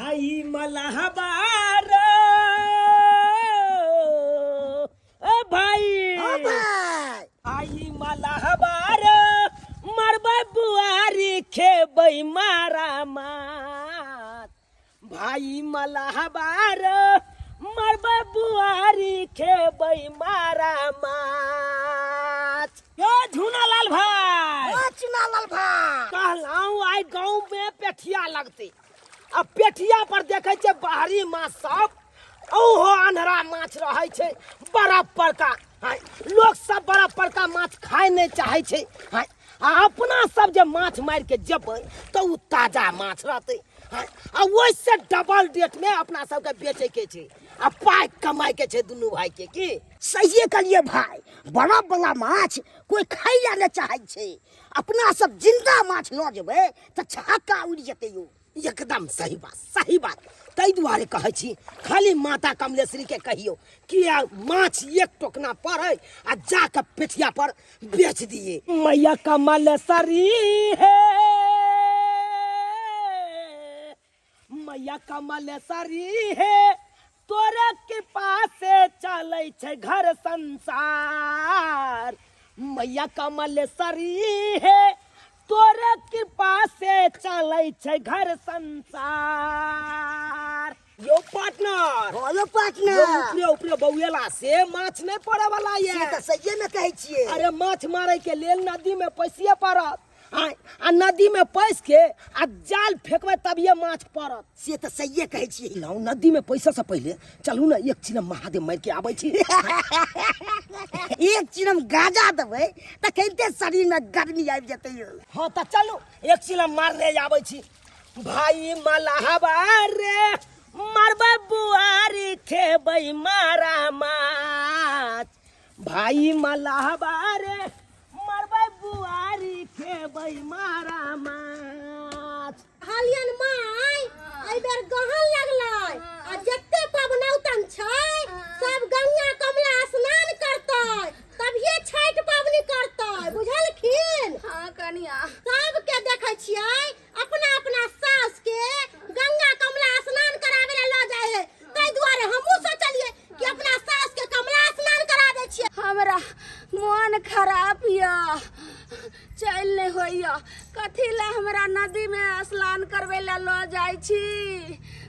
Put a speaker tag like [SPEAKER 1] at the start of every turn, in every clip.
[SPEAKER 1] भाई मलहबार ओ भाई।
[SPEAKER 2] ओ भाई।
[SPEAKER 1] आई मलहबार मरबै बुआरी, खेबै मारा माछ। भाई मलहबार मरबै बुआरी, खेबै मारा माछ। यो झूनालाल भाई।
[SPEAKER 2] ओ चुनालाल भाई।
[SPEAKER 1] कहलहुँ आइ गाँव में पेठिया लगतै आ पेठिया पर देखै छियै बाहरी माछ सब, ओहो अन्हरा माछ रहै छै बड़ा बड़का। आँय, लोक सब बड़ा बड़का माछ खाय नहि चाहै छै। आँय, आ अपना सब जे माछ मारि के जेबै तऽ ओ ताजा माछ रहतै। आँय, आ ओहिसँ डबल रेटमे अपना सबके बेचैके छै आ पाइ कमाइके छै दुनू भाइके। की
[SPEAKER 2] सहिए कहलियै भाई, बरफ वाला माछ कोई खाइ लए नहि चाहै छै। अपना सब जिंदा माछ लऽ जेबै तऽ छक्का उड़ि जेतै यौ।
[SPEAKER 1] एकदम सही बात, सही बात। ताहि दुआरे कहै छी, खाली माता कमलेश्वरी के कहियो कि आ माछ एक टोकना पड़ै आ जाके पेठिया पर बेच दिए। मैया कमलेश्वरी हे, मैया कमलेश्वरी हे, तोरे कृपा से चलै छै घर संसार। मैया कमलेश्वरी हे, तोरे कृपा से चलै छै घर संसार। यो पार्टनर।
[SPEAKER 2] हँ यो पार्टनर।
[SPEAKER 1] यो ऊपरे ऊपरे बौएला से माछ नहीं पड़े वाला ये।
[SPEAKER 2] से तऽ सहिए में कहै छियै।
[SPEAKER 1] अरे माछ मारे के लेल नदी में पैसिए पड़त आ नदी में पैस के आ जाल फेंकबै तभिए माछ पड़त।
[SPEAKER 2] से तऽ सहिए कहै छियै।
[SPEAKER 1] लाउ नदी में पैसा से पहिले चलू ने एक चिलम महादेव मारि के आबै छी।
[SPEAKER 2] एक चिलम गाजा देबै तऽ कहिते शरीर में गर्मी आबि जेतै यौ।
[SPEAKER 1] हँ तऽ चलू एक चिलम मारने आबै छी। भाई मलहबा रे मारबै बुआरी, खेबै मारा माछ। भाई मलहबा रे मरबै बुआरी, खेबै मारा माछ।
[SPEAKER 3] हलियन माय, एहि बेर गहन लगलै आ जते पबनौतन छै सब गंगा कमला स्नान करतै तभिए छठि पाबनि करतै, बुझलखिन?
[SPEAKER 4] हाँ कनिया।
[SPEAKER 3] सबके देखै छियै अपना अपना सास के गंगा कमला स्नान करावे ला लऽ जाइ है, ताहि दुआरे हमहूँ सोचलियै कि अपना सास के कमला स्नान करा दै छियै।
[SPEAKER 4] हमरा मोन खराब यऽ, चलि नहि होइए। कथी लए हमरा नदीमे स्नान करबै लए लऽ जाइ छी?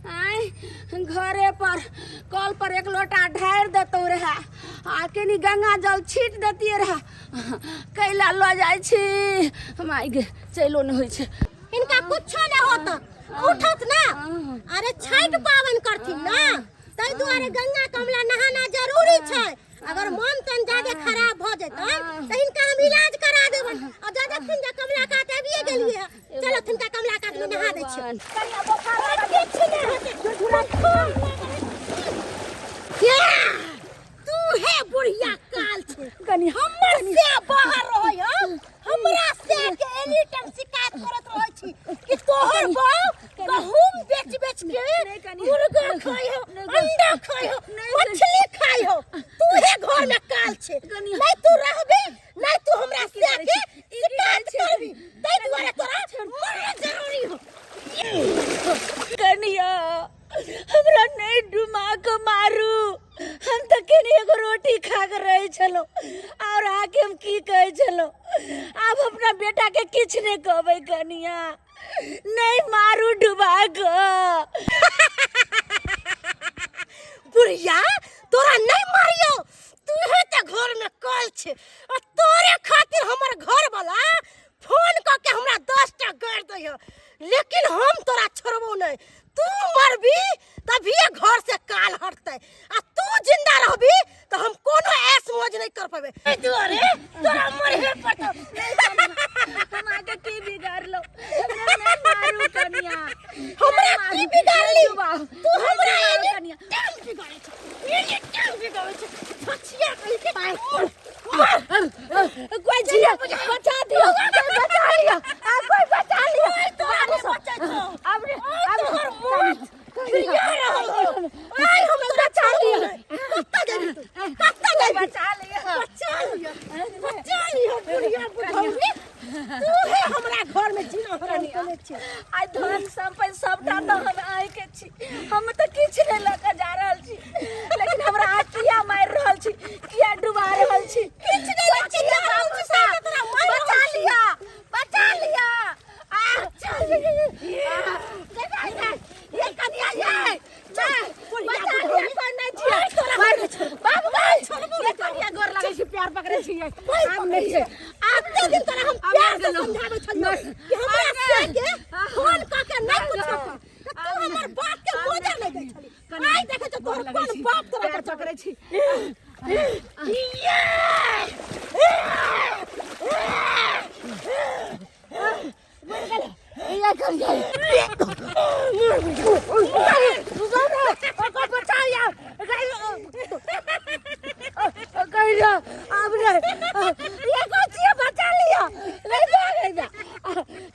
[SPEAKER 4] आँय, घरे पर कल पर एक लोटा ढारि देतौ रहए आ कनि गंगा जल छीट देतियै रहए। कैला लऽ जाइ छी? माय गे, चलो नहि होइ छै।
[SPEAKER 3] हिनका कुछो नहि होत, उठत ना। अरे छठि पाबनि करथिन ना, ताहि दुआरे गंगा कमला नहाना जरूरी छै। अगर मन तन ज्यादा खराब भऽ जेतनि तऽ हिनका हम इलाज करा देबनि। आ जब देखथिन जे कमला कात आबिये गेलियै, चलो हिनका कमला कात में नहा दै छियै। किछु नहि हेतै। तू हे बुढ़िया काल छै।
[SPEAKER 4] कनि
[SPEAKER 3] हमर से बाहर रहै हँ, हमरा से के एनी टाइम शिकायत करत रहै छी कि तोहर बहू गहूम बेच बेच के मुर्गा खाइ हो, अंडा खाइ हो, मछली खाइ हो। तू हे घर में काल छै। नहीं तू रहबी, नहीं तू हमरा से के शिकायत करबी, ताहि दुआरे तोरा मरना जरूरी हो।
[SPEAKER 4] कनिया, हमरा नहीं डुमा के मारू। हम तऽ केने एगो रोटी खा के रहै छलहुँ और आके हम की कहै छलहुँ। आब अपना बेटा के किछु नहि कहबै। कनिया, नहीं मारू डुबा के।
[SPEAKER 3] बुढ़िया, तोरा नहीं मारियो। तू हे ते घर में कल छे आ तोरे खातिर हमर घर वाला फोन क के हमरा 10 टा गारि दैय, लेकिन हम तोरा छोड़बो नहीं। तू मरबी तभिए घर से काल हटतै आ तू जिंदा रहबी तो हम कोनो ऐश मौज नहीं कर पेबे। एहि दुआरे तोरा मरहे पड़तौ।
[SPEAKER 4] हम आके की बिगाड़लो? हमरा नहीं मारू कनिया।
[SPEAKER 3] हमरा की बिगाड़ली?
[SPEAKER 4] डुबाओ।
[SPEAKER 3] तू हमरा
[SPEAKER 4] नहीं
[SPEAKER 3] एनी
[SPEAKER 4] कनिया।
[SPEAKER 3] टाइम बिगाड़ै छै, एनी टाइम बिगाड़ै छै। छछिया कहि के मर मर।
[SPEAKER 4] कोई जिया बचा दियो, कोई बचा लियो, आ कोई बचा लियो।
[SPEAKER 3] तोरा नहीं बचै छौ।
[SPEAKER 4] अब अब
[SPEAKER 3] तोहर मौत फिरिया रहल हो। आइ हम तोरा
[SPEAKER 4] बचा लियो।
[SPEAKER 3] कत्ता जेबी तू? कत्ता जेबी?
[SPEAKER 4] बचा लियो।
[SPEAKER 3] बचा लियो, बचा लियो। बुढ़िया बुढ़ौरी, तू हे हमरा घर में जीना हराम केने छै।
[SPEAKER 4] आइ धन संपत्ति सबटा तऽ हम आइ के छी। छी आब नहीं
[SPEAKER 3] आते दिन तोरा हम प्यार से समझाबै छलियौ कि हमरा से के फोन क के नहीं पूछब त तू हमर बात के मोजर नहीं दै छली। आइ देखै छौ तोहर कोन बाप तोरा
[SPEAKER 4] पैर पकड़ै छी।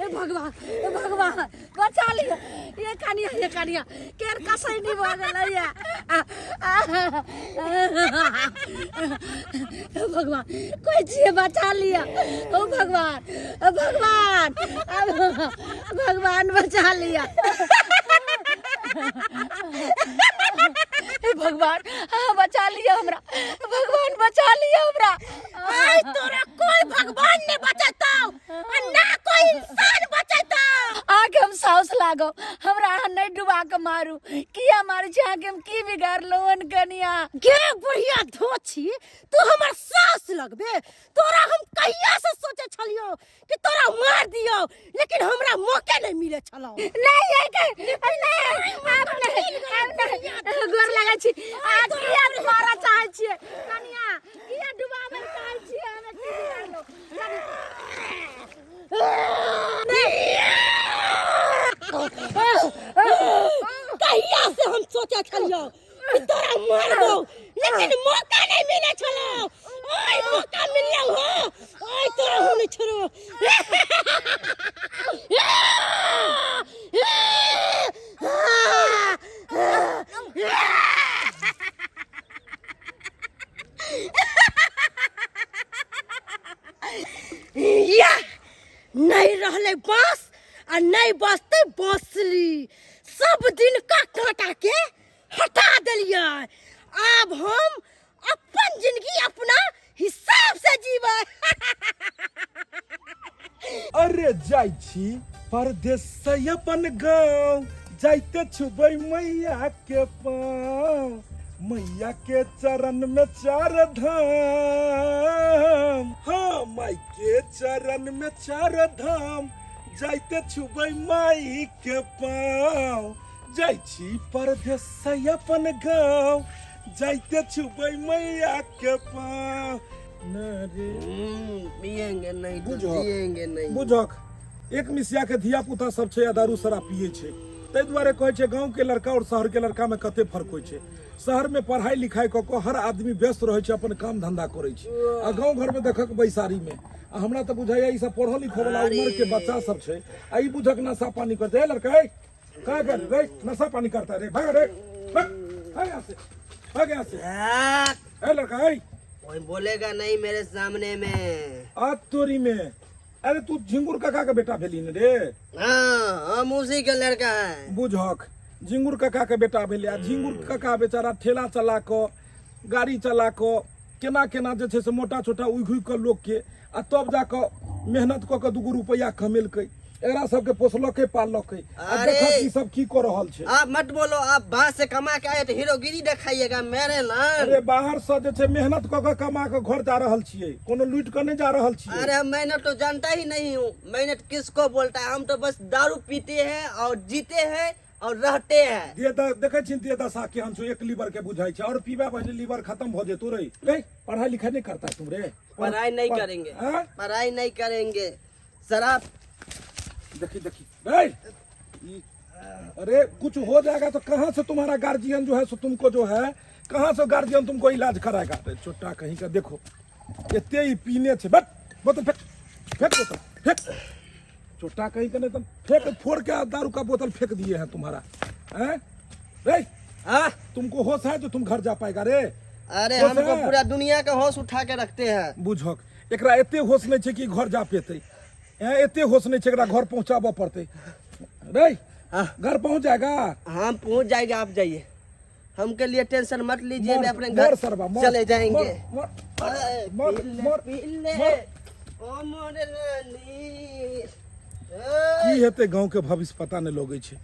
[SPEAKER 4] भगवान भगवान बचा लिअ। ये कनिया, ये कनिया केर कसैनी भऽ गेलै। भगवान कोई छियै, बचा लिअ। ओ भगवान, भगवान, भगवान बचा लिअ। हे भगवान, हाँ, बचा लिअ हमरा। भगवान बचा लिअ हमरा।
[SPEAKER 3] आइ तोरा कोई भगवान नहीं बचेतौ आ ना कोई इंसान बचेतौ।
[SPEAKER 4] अहाँके हम साउस लागो, हमरा अहाँ नहि डुबा के मारू। किया मारै छी? अहाँके हम की बिगाड़लहुँ हन कनिया?
[SPEAKER 3] गे बुढ़िया धोछी, तू हमर सास लगबे। तोरा हम कहिया से सोचे छलियो कि तोरा मार दियो, लेकिन हमरा मौके नहीं मिले छलो।
[SPEAKER 4] नहीं नहीं, आब नहीं, आब नहीं, गोर लगै छी। आ किया मारऽ चाहै छियै कनिया? किया डुबाबै चाहै छियै? हमे की बिगाड़लहुँ?
[SPEAKER 3] कहिया से हम सोचे छलियो कि तोरा मारबो, लेकिन मौका नहीं मिले छलो। ओए मौका मिललो हो, ओए तोरा हम नहीं छोड़ो। या नहीं रहले बांस आ नहीं बसते बांसुरी। सब दिन का कांटा के हटा देलियै। आब हम अपन जिंदगी अपना हिसाब से जीबै।
[SPEAKER 5] अरे जाइ छी परदेश से अपन गाँव, जाइते छुबै मैया के पाँव, मैया के चरण में चार धाम। हाँ, माई के चरण में चार धाम, जाइते छुबै माई के पाँव। जाइ छी परदेश से अपन गाँव, जाइते छुबै मैया के पाँव। न रे
[SPEAKER 1] पिएंगे नहीं तो
[SPEAKER 5] बुझक।
[SPEAKER 1] जिएंगे नहीं।
[SPEAKER 5] बुझक, एक मिसिया के धिया पुता सब छै आ दारू शराब पिए छै। ताहि दुआरे कहै छै गाँव के लड़का और शहर के लड़का में कते फर्क होइ छै। शहर में पढ़ाई लिखाई कऽ कऽ हर आदमी व्यस्त रहै छै, अपन काम धंधा करै छै, आ गाँव घर में देखक बैसारी में। आ हमरा तऽ बुझाइया ई सब पढ़ल लिखऽ वाला उम्र के बच्चा सब छै आ ई बुझक नशा पानी करते। ए लड़का, ए का कर रे? नशा पानी करता रे, भाग रे, भाग, भाग यहाँ से, भाग यहाँ से। ए लड़का, ए
[SPEAKER 1] कोई बोलेगा नहीं मेरे सामने में।
[SPEAKER 5] आ तोरी में। अरे तू झिंगुर काका के बेटा भेली ने रे?
[SPEAKER 1] हाँ, हम उसी के लड़का है।
[SPEAKER 5] बुझक, झिंगुर काका के बेटा भेलै। आ झिंगुर काका बेचारा ठेला चला कऽ, गाड़ी चला कऽ, केना केना जे छै से मोटा छोटा उघि उघि कऽ लोकके, आ तब जा कऽ मेहनत कऽ कऽ 2 गो रुपैआ कमेलकै, एकरा सबके पोसलकै पाललकै। आ
[SPEAKER 1] अरे!
[SPEAKER 5] देखक ई सब की कऽ रहल छै।
[SPEAKER 1] आप मत बोलो, आप बाहर से कमा के आए तो हीरोगिरी दिखाइएगा मेरे लाल।
[SPEAKER 5] अरे बाहर से जे छै मेहनत कऽ कऽ कमा कऽ घर जा रहल छियै, कोनो लूटि कऽ नहि जा रहल छियै।
[SPEAKER 1] अरे हम मेहनत तो जानता ही नहीं हूँ, मेहनत किसको बोलता है। हम तो बस दारू पीते हैं और जीते हैं और रहते हैं।
[SPEAKER 5] दे देखै छी दे दशा केहन छौ, एक लीवर के बुझाइ छै और पीबा भजे लीवर खत्म भऽ जेतौ रे। रे पढ़ाई लिखाई नहीं करता तुम रे?
[SPEAKER 1] पढ़ाई नहीं करेंगे।
[SPEAKER 5] हाँ?
[SPEAKER 1] पढ़ाई नहीं करेंगे, शराब।
[SPEAKER 5] देखी देखी रे, अरे कुछ हो जाएगा तो कहाँ से तुम्हारा गार्जियन जो है सो तुमको जो है, कहाँ से गार्जियन तुमको इलाज कराएगा? अरे छोटा कहीं का देखो, एते ही पीने छे। बट बोतल फेंक, फेंक बोतल फेंक। छोटा कहीं का नहीं तुम फेंक, फोड़ के दारू का बोतल फेंक दिए हैं तुम्हारा। हैं रे?
[SPEAKER 1] हाँ?
[SPEAKER 5] तुमको होश है जो तुम घर जा पाएगा रे?
[SPEAKER 1] अरे
[SPEAKER 5] होश
[SPEAKER 1] हमको
[SPEAKER 5] है?
[SPEAKER 1] पूरा दुनिया का होश उठा के रखते हैं।
[SPEAKER 5] बुझक, एकरा एते होश नहीं छै कि घर जा पेते। हैं, एते होश नहीं छै, एकरा घर पहुंचाबऽ पड़तै रे।
[SPEAKER 1] हाँ।
[SPEAKER 5] घर पहुंच जाएगा?
[SPEAKER 1] हम पहुंच जाएंगे, आप जाइए, हमके लिए टेंशन मत लीजिए, मैं अपने
[SPEAKER 5] मर
[SPEAKER 1] घर
[SPEAKER 5] सरबा, मर,
[SPEAKER 1] चले जाएंगे।
[SPEAKER 5] मर, मर,
[SPEAKER 1] अरे,
[SPEAKER 5] मर,
[SPEAKER 1] पी ले,
[SPEAKER 5] मर,
[SPEAKER 1] पी ले।
[SPEAKER 5] मर।
[SPEAKER 1] ओ मोर रानी।
[SPEAKER 5] की हेतै गाँव के भविष्य पता नहि लगै छै।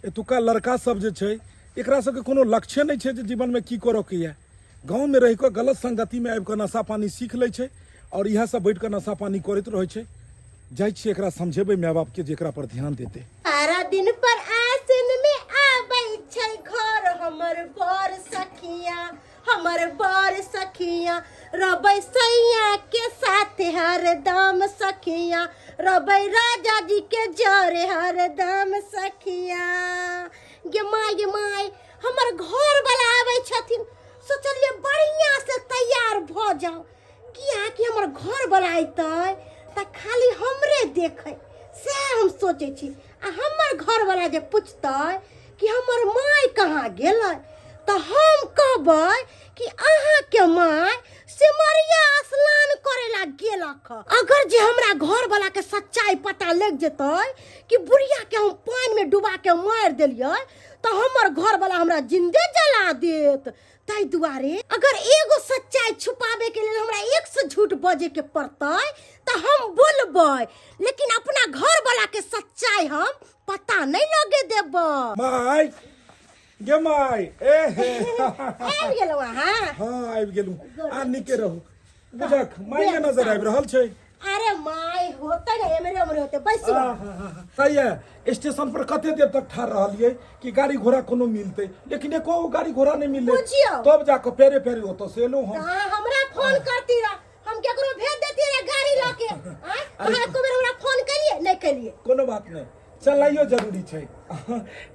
[SPEAKER 5] एतुका लड़का सब जे छै, एकरा सबके कोनो लक्ष्य नहि छै जे जीवन में की करऽ के यऽ। गाँवमे रहि कऽ गलत संगतिमे आबि कऽ नशा पानी सीख लै छै आओर इएह सब बैठ कऽ नशा पानी करैत रहै छै। जाइ छियै एकरा समझेबै माय बापके जे एकरा पर ध्यान देतै।
[SPEAKER 3] बारह दिन पर आसिन में आबै छै घर हमर बर सखिया, हमर बर सखिया, रबै सैया के साथ हरदम सखिया, रबै राजा जी के जरे हरदम सखिया। गे माय गे माय, हमर घर वाला आबै छथिन, सोचलियै बढ़िया से तैयार भऽ जाउ, कियाकि हमर घर वाला अयतै तऽ खाली हमरे देखै, सएह हम सोचै छी। आ हमर घर वाला जे पुछतै कि हमर माय कहाँ गेलै, तऽ हम कहबै कि अहाँके माय सिमरिया स्नान करे ला गेलक। अगर जे हमरा घर वाला के सच्चाई पता लग जेतै कि बुढ़िया के हम पानि में डुबा के मारि देलियै, तऽ हमर घर वाला हमरा जिंदे जला देत। ताहि दुआरे अगर एगो सच्चाई छुपावे के लेल हमरा एक सौ झूठ बजे के पड़तै तऽ हम बोलबै, लेकिन अपना घर वाला के सच्चाई हम पता नहीं लगे देबै।
[SPEAKER 5] माय गे माय, ए हे
[SPEAKER 3] आबि गेलहुँ अहाँ?
[SPEAKER 5] हाँ आबि गेलहुँ, आ नीके रहू। बुझक माय के नजर आबि रहल छै।
[SPEAKER 3] अरे माय होते ने एमरे ओमरे होते, बैसू।
[SPEAKER 5] सही है। स्टेशन पर कते देर तक ठाढ़ रहलियै कि गाड़ी घोड़ा कोनो मिलते, लेकिन एको गाड़ी घोड़ा नहीं मिलले।
[SPEAKER 3] बुझियौ।
[SPEAKER 5] तब जाके पेरे पेरे ओतऽ से एलहुँ हम।
[SPEAKER 3] कहाँ हमरा फोन करती रह, हम केकरो भेज देती रे गाड़ी लऽ के। आँय, अहाँ एको बेर हमरा फोन केलियै? नहीं केलियै।
[SPEAKER 5] कोनो बात नहीं, चलाइयो जरूरी छै।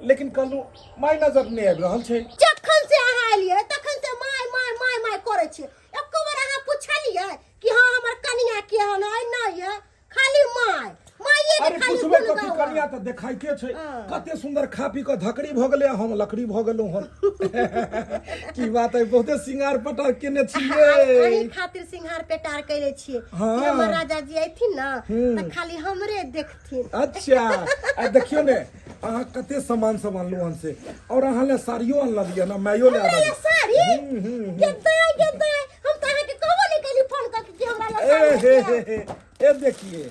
[SPEAKER 5] लेकिन कहलहुँ माय नजर नहीं आबि रहल छै।
[SPEAKER 3] जखन से अहाँ एलियै तखन से my my my my करै छियै, एको बेर अहाँ पुछलियै कि हाँ हमर कनिया केहन है नहीं है? खाली my माइये के
[SPEAKER 5] अरे
[SPEAKER 3] खाली
[SPEAKER 5] पुछबै
[SPEAKER 3] गुण
[SPEAKER 5] कथी,
[SPEAKER 3] गावा।
[SPEAKER 5] कनिया तऽ देखाइते छै
[SPEAKER 3] हाँ।
[SPEAKER 5] कते सुंदर, खा पी कऽ धकड़ी भऽ गेलै, हम लकड़ी भऽ गेलहुँ हन। की बात है, बहुते सिंगार पटार केने छियै।
[SPEAKER 3] अहीं खातिर सिंगार पेटार कैले छियै।
[SPEAKER 5] हाँ।
[SPEAKER 3] कि हमर राजा जी अयथिन ना तऽ खाली हमरे देखथिन।
[SPEAKER 5] अच्छा, आ देखियौ ने अहाँ कते सामान सब अनलहुँ हन से, और अहाँ ले साड़ियो अनलियै ना, मायो ले
[SPEAKER 3] हमरा
[SPEAKER 5] आनलियै।
[SPEAKER 3] ले साड़ी?
[SPEAKER 5] हम्म।
[SPEAKER 3] गे दाय गे दाय, हम तऽ अहाँके कहबो नहि कैली फोन कऽ के कि हमरा ले
[SPEAKER 5] ए
[SPEAKER 3] साड़ी
[SPEAKER 5] हे
[SPEAKER 3] लेके
[SPEAKER 5] हे
[SPEAKER 3] आउ।
[SPEAKER 5] हे, ए देखिए,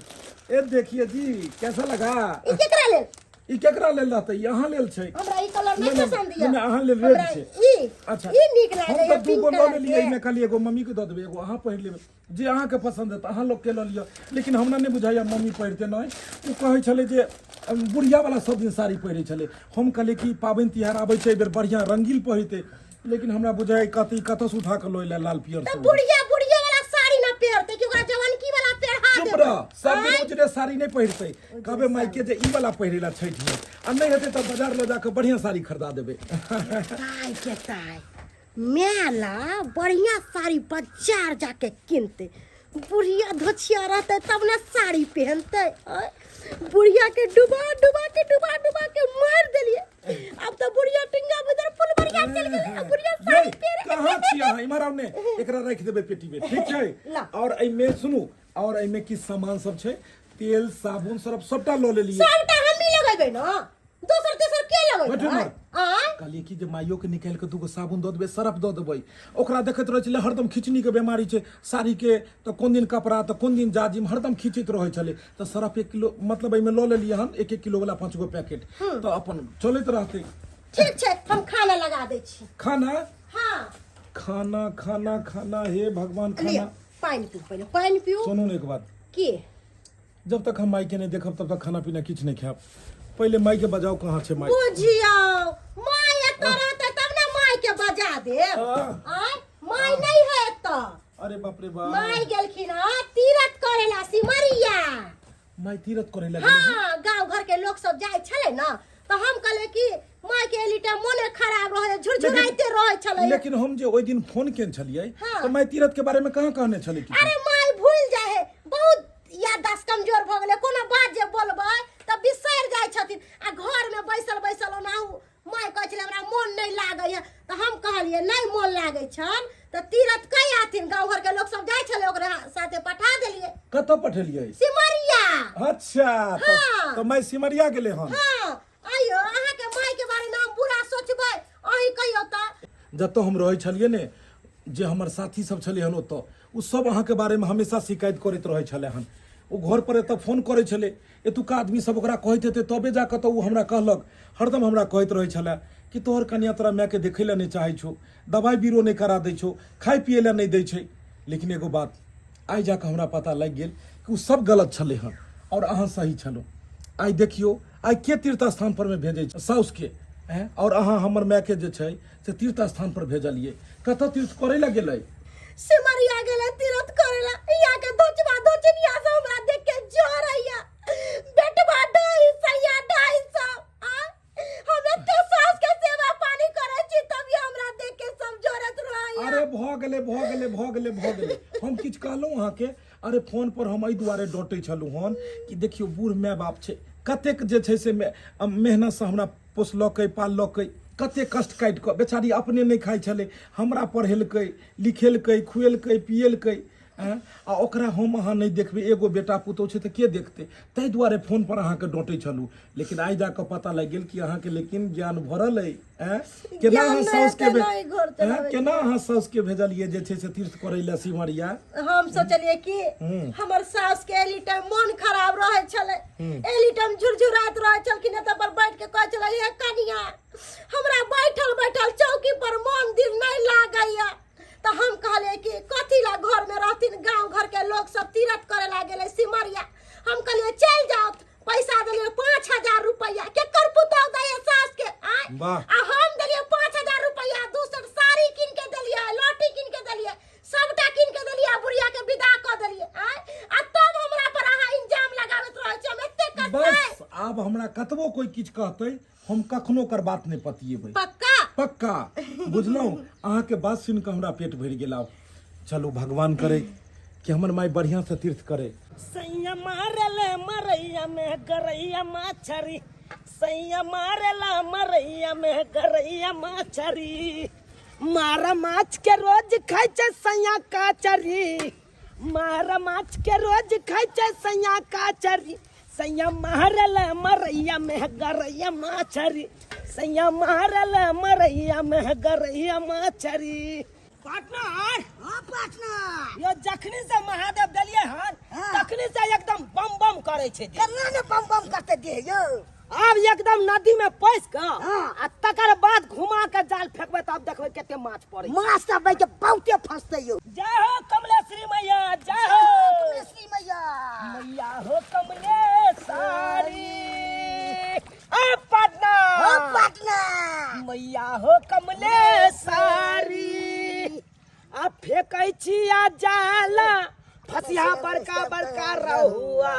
[SPEAKER 5] ए देखिए जी, कैसा लगा?
[SPEAKER 3] ई केकरा लेल?
[SPEAKER 5] ई केकरा लेल रहतै? ई अहाँ लेल छै।
[SPEAKER 3] हमरा ई कलर नहि
[SPEAKER 5] नहि, नहि,
[SPEAKER 3] पसंद यऽ।
[SPEAKER 5] नहि, अहाँ लेल रेड
[SPEAKER 3] हमरा
[SPEAKER 5] छै।
[SPEAKER 3] ई
[SPEAKER 5] अच्छा,
[SPEAKER 3] ई नीक
[SPEAKER 5] हम
[SPEAKER 3] लागैया,
[SPEAKER 5] तऽ दूगो
[SPEAKER 3] पिंक
[SPEAKER 5] लऽ
[SPEAKER 3] कलर
[SPEAKER 5] लेलियै,
[SPEAKER 3] के।
[SPEAKER 5] एहिमे कहलियै एगो मम्मी के दऽ देबै, एगो अहाँ पहिर लेबै, जे अहाँके पसंद हेतै अहाँ लोग के लऽ लिअ। लेकिन हमरा नहि बुझाइया मम्मी पहिरते नहि। ओ कहै छलै जे बुढ़िया वाला सब दिन साड़ी पहिरै छलै। हम कहलियै कि पाबनि तिहार आबै छै, एहि बेर बढ़िआँ रंगीन पहिरतै, लेकिन हमरा बुझाइ कथी कतऽसँ उठा कऽ लऽ एलै लाल पियर
[SPEAKER 3] तऽ
[SPEAKER 5] सब।
[SPEAKER 3] बुढ़िया बुढ़िया वाला साड़ी ना पहिरतै कि ओकरा जवानकी वाला पहिरा
[SPEAKER 5] चुप
[SPEAKER 3] देबै?
[SPEAKER 5] रह, सब दिन
[SPEAKER 3] आँय?
[SPEAKER 5] उजरे साड़ी नहि पहिरतै। कहबै मायके जे ई वाला पहिरै ला छठि मे, आ नहि हेतै तऽ बाजार लऽ जाकऽ बढ़िआँ साड़ी खरीदा देबै।
[SPEAKER 3] ताय के ताय, मेला बढ़िया साड़ी बाजार जाके किनते, बुढ़िया धोछिया रहते तब ने साड़ी पहनते। आय, बुढ़िया के डुबा डुबा के डुबा डुबा के मार देलिए, अब तो बुढ़िया टिंगा उधर फुलबरिया चल गेलै, अब बुढ़िया साड़ी
[SPEAKER 5] ये,
[SPEAKER 3] पहिरे।
[SPEAKER 5] कहाँ छी अहाँ? इम्हर आउ ने, एकरा राखि देबै पेटी में, ठीक छै?
[SPEAKER 3] ला।
[SPEAKER 5] और एहिमे सुनू, और एहिमे की सामान सब छै, तेल साबुन सर्फ सबटा लऽ लेलियै।
[SPEAKER 3] सबटा हमही लगेबै ना, दोसर तेसर के
[SPEAKER 5] बैठू
[SPEAKER 3] लगेबै?
[SPEAKER 5] इम्हर।
[SPEAKER 3] आँय?
[SPEAKER 5] कहलियै कि जे माइयो के निकालि कऽ दूगो साबुन दऽ देबै, सर्फ दऽ देबै। ओकरा देखैत रहै छलै हरदम खिचनी के बेमारी छै, साड़ी के तऽ कोन दिन कपड़ा तऽ कोन दिन जाजिम हरदम खींचैत रहै छलै, तऽ सर्फ 1 किलो मतलब एहिमे लऽ लेलियै हन, 1-1 किलो वाला 5 गो पैकेट, तऽ अपन चलैत रहतै।
[SPEAKER 3] ठीक छै, हम खाना लगा दै छी।
[SPEAKER 5] खाना?
[SPEAKER 3] हाँ।
[SPEAKER 5] खाना खाना खाना, हे भगवान,
[SPEAKER 3] लिअ,
[SPEAKER 5] खाना।
[SPEAKER 3] पानि पीऊ, पहिले पानि पीऊ।
[SPEAKER 5] सुनू ने एक बात।
[SPEAKER 3] की?
[SPEAKER 5] जब तक हम माई के नहीं देखब तब तक खाना पीना किछु नहीं खायब। पहिले माई के बजाओ, कहाँ छै माई?
[SPEAKER 3] बुझियौ, माई एतऽ रहतै तब ने माई के बजा देब।
[SPEAKER 5] हाँ।
[SPEAKER 3] आँय, माई नहीं है एतऽ।
[SPEAKER 5] अरे बाप रे बाप।
[SPEAKER 3] माई गेलखिन हँ तीरथ करे ला सिमरिया।
[SPEAKER 5] माई तीरथ करे ला गेलै हँ?
[SPEAKER 3] हाँ, गांव घर के लोग सब जाय छलै ना, तऽ हम कहलियै कि माई के एली टाइम मोने खराब रहै, झुरझुराइते रहै छलै।
[SPEAKER 5] लेकिन हम जे ओहि दिन फोन केने छलियै
[SPEAKER 3] हाँ।
[SPEAKER 5] तऽ माई तीरथ के बारे में कहाँ कहने छलै किछु?
[SPEAKER 3] अरे माई भूल जाए है, बहुत याददाश्त कमजोर भऽ गेलै, कोनो बात जे बोलबै तऽ बिसरि जाइ छथिन। आ घरमे बैसल बैसल ओनाहु माय कहै छलै हमरा मोन नहि लागैए, तऽ हम कहलियै नहि मोन लागै छनि तऽ तीरथ कै आथिन, गाँव घरके लोक सब जाइ छलै ओकरा साथे पठा देलियै।
[SPEAKER 5] कतऽ पठेलियै?
[SPEAKER 3] सिमरिया।
[SPEAKER 5] अच्छा,
[SPEAKER 3] हाँ।
[SPEAKER 5] तऽ माय सिमरिया गेलै हन।
[SPEAKER 3] हाँ। आइयो अहाँके मायके बारेमे हम बुरा सोचबै? अहीं कहियौ तऽ।
[SPEAKER 5] जतऽ हम रहै छलियै ने, जे हमर साथी सब छलै हन ओतऽ, ओ सब अहाँके बारेमे हमेशा शिकायत करैत रहै छलै हन। ओ घर पर एतऽ फोन करै छलै, एतुका आदमी सब ओकरा कहैत हेतै तबे जाकऽ तऽ ओ हमरा कहलक। हरदम हमरा कहैत रहै छलै कि तोहर कनिया तोरा मायके देखै लए नहि चाहै छौ, दबाइ बीरो नहि करा दै छौ, खाइ पियै लए नहि दै छै। लेकिन एगो बात आइ जाकऽ हमरा पता लागि गेल कि ओ सब गलत छलै हँ आओर अहाँ सही छलहुँ। आइ देखियौ, आइ के तीर्थ स्थान परमे भेजै छै साउसके? आँय, आओर अहाँ हमर मायके जे छै से तीर्थ स्थान पर भेजलियै, कतऽ तीर्थ करै लए गेलै?
[SPEAKER 3] सिमरिया गेलै तीर्थ करै ला। यहाँ के धोचबा धोचनिया सब हमरा देख के जरैया। बेटबा 250 या 250 आ हम एते सास के सेवा पानी करै छी तभी हमरा देख के सब जरत रहैया।
[SPEAKER 5] अरे भऽ गेलै, भऽ गेलै, भऽ गेलै, भऽ गेलै। हम किछु कहलहुँ अहाँके? अरे फोन पर हम एहि दुआरे डँटै छलहुँ हन कि देखियौ बूढ़ माय बाप छै, कतेक जे छै से मेहनतसँ हमरा पोसलकै पाललकै, कतेक कष्ट काटि कऽ बेचारी अपने नहि खाइ छलै, हमरा पढ़ेलकै लिखेलकै खुएलकै पिएलकै। आँय, आ ओकरा हम अहाँ नहि देखबै, एगो बेटा पुतहु छै तऽ के देखतै? ताहि दुआरे फोन पर अहाँके डँटै छलहुँ। लेकिन आइ जाकऽ पता लागि गेल कि अहाँके लेकिन ज्ञान भरल अइ। आँय, केना
[SPEAKER 3] ज्ञान
[SPEAKER 5] अहाँ
[SPEAKER 3] नहि
[SPEAKER 5] साउसके
[SPEAKER 3] हेतै,
[SPEAKER 5] भे-
[SPEAKER 3] नहि घर
[SPEAKER 5] आँय,
[SPEAKER 3] चलाबै
[SPEAKER 5] केना अहाँ साउसके भेजलियै जे छै से तीर्थ करै लए सिमरिया?
[SPEAKER 3] हम सोचलियै कि हमर सास के एली टाइम मन खराब रहै छलै, एली टाइम झुरझुराइत रहै छलखिन, तऽ पर बैठ के कहै छलै, हे कनिया, हमरा बैठल बैठल चौकी पर मन दिल नहि लागैया। तऽ हम कहलियै कि कथी ला घर में रहथिन, गाँव घर के लोग सब तीरथ करे ला गेलै सिमरिया। हम कहलियै चलि जाओ, पैसा देलियै 5000 रुपैआ। केकर पुतहु दैया सास के? आँय,
[SPEAKER 5] वाह।
[SPEAKER 3] आ हम देलियै 5000 रुपैआ, 2 सेट साड़ी कीन के देलियै, लहठी कीन के देलियै, सबटा कीन के देलियै आ बुढ़िया के विदा कऽ देलियै। आँय, आ तब हमरा पर अहाँ इंजाम लगाबैत रहै छी। हम एते कष्ट
[SPEAKER 5] बस आब हमरा कतबो कोई किछु कहतै, हम कखनो ओकर बात नहि पतिएबै।
[SPEAKER 3] पक्का?
[SPEAKER 5] पक्का। बुझलहुँ, अहाँके बात सुनि कऽ हमरा पेट भरि गेल। आब चलू, भगवान करे कि हमर माय बढ़िआँ से तीर्थ करे।
[SPEAKER 1] सैया मारल मरैया में गरैया माछरी, सैया मारला मरैया में गरैया माछरी, मारा माछ के रोज खाइ छै सैया काचरी, मारा माछ के रोज खाइ छै सैया काचरी, सैया मारल मरैया में गरैया माछरी, सैया मारल मरैया में गरैया माछरी। पार्टनर।
[SPEAKER 2] हाँ पार्टनर।
[SPEAKER 1] यो जखनी से महादेव देलिए हन तखनी से एकदम बम बम करे छै देह।
[SPEAKER 2] केना ने बम बम करते देह यौ?
[SPEAKER 1] आब एकदम नदी में पैस के आ तकर बाद घुमा के जाल फेंकबै तब देखबै कते माछ पड़ै छै।
[SPEAKER 2] माछ तऽ बैठ के बहुते फंसते यौ।
[SPEAKER 1] जय हो कमलेश्वरी मैया, जय हो
[SPEAKER 2] कमलेश्वरी मैया।
[SPEAKER 1] मैया हो कमलेश्वरी। ए पार्टनर।
[SPEAKER 2] हो पार्टनर।
[SPEAKER 1] मैया हो कमलेश्वरी, आ फेकै छी आ जाल फसिया बड़का बड़का रहुआ,